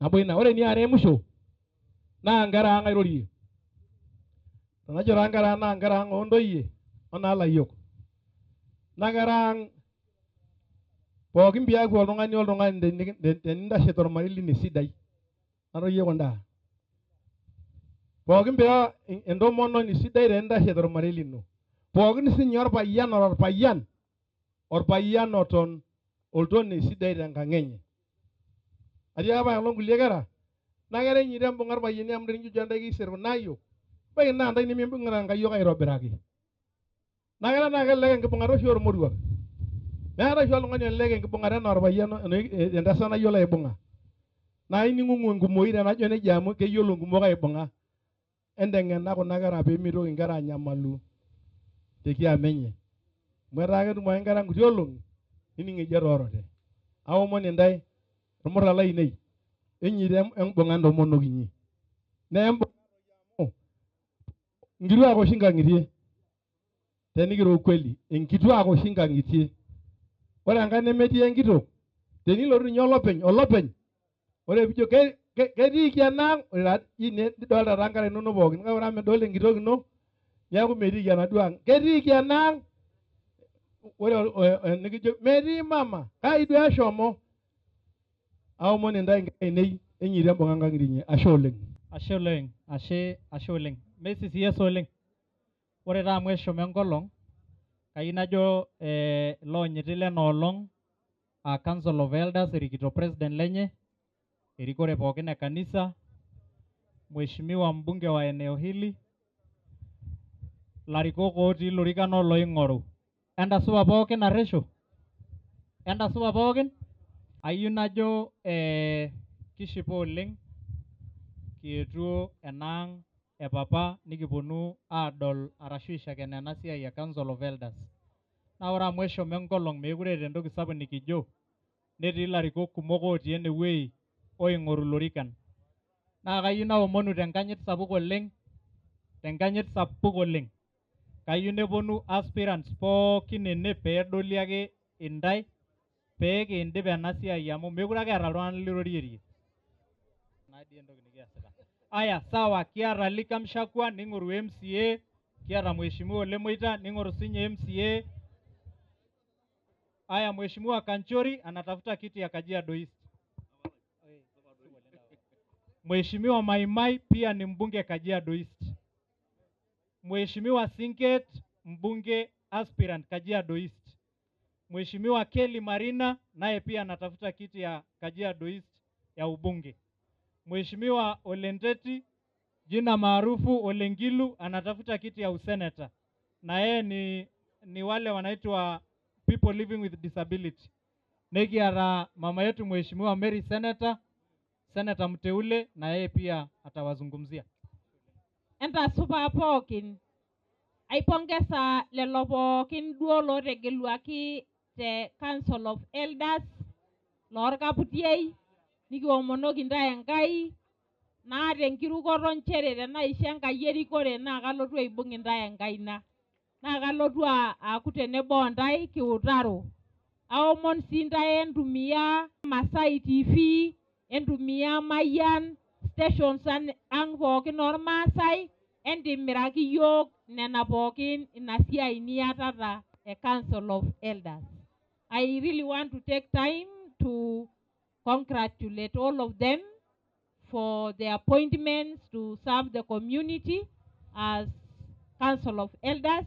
Nabo ina. Ore eniare musho naa nkera ang airorie. Tenajo taa nkera ang naa nkera ang oontoyie onaalayiok. Na kera ang pookin piaku oltung'ani oltung'ani tenintashe tormarei lino esidai. Natoyie kunda. Pookin pira entomononi sidai tenintashe tormarei lino. Pookin sinye orpayian ora orpayian, orpayian oton oltone sidai tenkang enye. Atii apa aelong kulie kera, naa kera enyito embung'a irpayiani amu tenijojo ntae kiser kuna ayiok, ebaiki naa ntae nemimbung'ita nkayiok aitobiraki. Naa kera naa kelelek enkibung'ata oshi ormoruak. Meetae oshi oltung'ani olelek enkibung'ata enaa orpayian entasat nayiolo aibung'a. Naa ining'ung'u enkumoi tenajo nejia amu keyiolo nkumok aibung'a. Enteng'ena kuna kera pee mitoki nkera anyamalu te kiama enye. Amu etaa ketum ake nkera nkuti olong'i nining ejo etoorote. Aomon intae irmurran lainei enyito embung'a intomonok inyi. Naa embung'a amu nkituak oshi nkang'itie. Tenikiro ukweli, inkituak oshi nkang'itie. Ore enkang nemetii enkitok, tenilotu ninye olopeny, olopeny, ore piijo ketiiki enaang, ore taa nidolta taa nkera inonok pookin, kake ore amu midolta enkitok ino, neeku metiiki enaduo ang. Ketiiki enaang, ore enikijo metii mama, kai duo eshomo. Aomon intae nkera ainei, enyito embung'a nkang'itie inyi. Ashe oleng. Ashe oleng, ashe, ashe oleng. Meisisi oleng. Ore taa amu eshomo enkolong, kayieu najo loonyiti lena olong a Council of Elders erikito president lenye, erikore pookin e kanisa, Mheshimiwa mbunge wa eneo hili, larikok otii lorikan oloing'oru. Entasupa pookin arresho? Entasupa pookin? Ayieu najo kishipa oleng kietuo enaang e papa nikiponu aadol arashu aishakena ena siai e Council of Elders. Naa ore amu eshomo enkolong meekure eeta entoki sapuk nikijo, netii ilarikok kumok otii enewuei oing'oru ilorikan. Naa kayieu naomonu tenkanyit sapuk oleng, tenkanyit sapuk oleng. Kayieu neponu aspirants pookin ene peedoli ake intae pee kiindip ena siai amu meekure ake eeta iltung'anak lirorierie. Aya, sawa, kiata Likam Shakwa ning'oru MCA, kiata Mheshimiwa Ole Moita ning'oru sinye MCA. Aya, Mheshimiwa Kanchori anatafuta kiti ya Kajiado East. Mheshimiwa Maimai pia ni mbunge Kajiado East. Mheshimiwa Sinket mbunge aspirant Kajiado East. Mheshimiwa Kelly Marina naye pia anatafuta kiti ya Kajiado East ya ubunge. Mheshimiwa Olenteti jina maarufu Olengilu anatafuta kiti ya useneta, na yeye ni wale wanaitwa people living with disability. Nekiata mama yetu Mheshimiwa Mary Senator, seneta mteule, na yeye pia atawazungumzia. Entasupa pookin. Aipongesa lelo pookin duo lootegeluaki te Council of Elders loorkaputiei, nikiomonoki intae Enkai naata enkirukoto nchere tenaisho Enkai erikore naa kalotu aibung' intae enkaina. Naa kalotu aaku tenebo ontae kiutaro. Aomon sii intae entumia Masai TV, entumia Mayian, stations ang' pookin ormaasai, entimiraki iyiook nena pookin ina siai niatata e Council of Elders. I really want to take time to congratulate all of them for their appointments to serve the community as Council of Elders,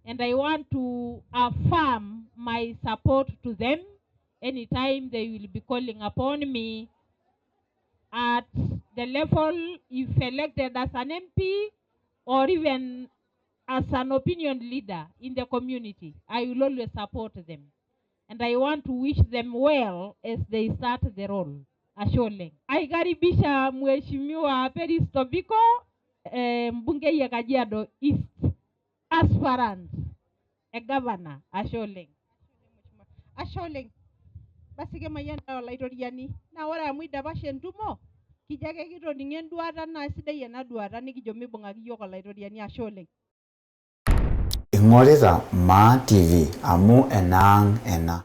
and I want to affirm my support to them anytime they will be calling upon me at the level if elected as an MP or even as an opinion leader in the community. I will always support them. And I want to wish them well as they start the role. Ashe oleng. Aikaribisha Mheshimiwa Peris Tobiko, mbunge ya Kajiado East, aspirant, a governor. Ashe oleng. Ashe oleng. Basi kemayian olaitoriani. Naa ore amu idapashe entumo, kijo ake kitoning'o enduata naa sidai ena duata nikijo mibung'aki iyiook olaitoriani. Ashe oleng. Ing'orita Maa TV amu enaang' ena.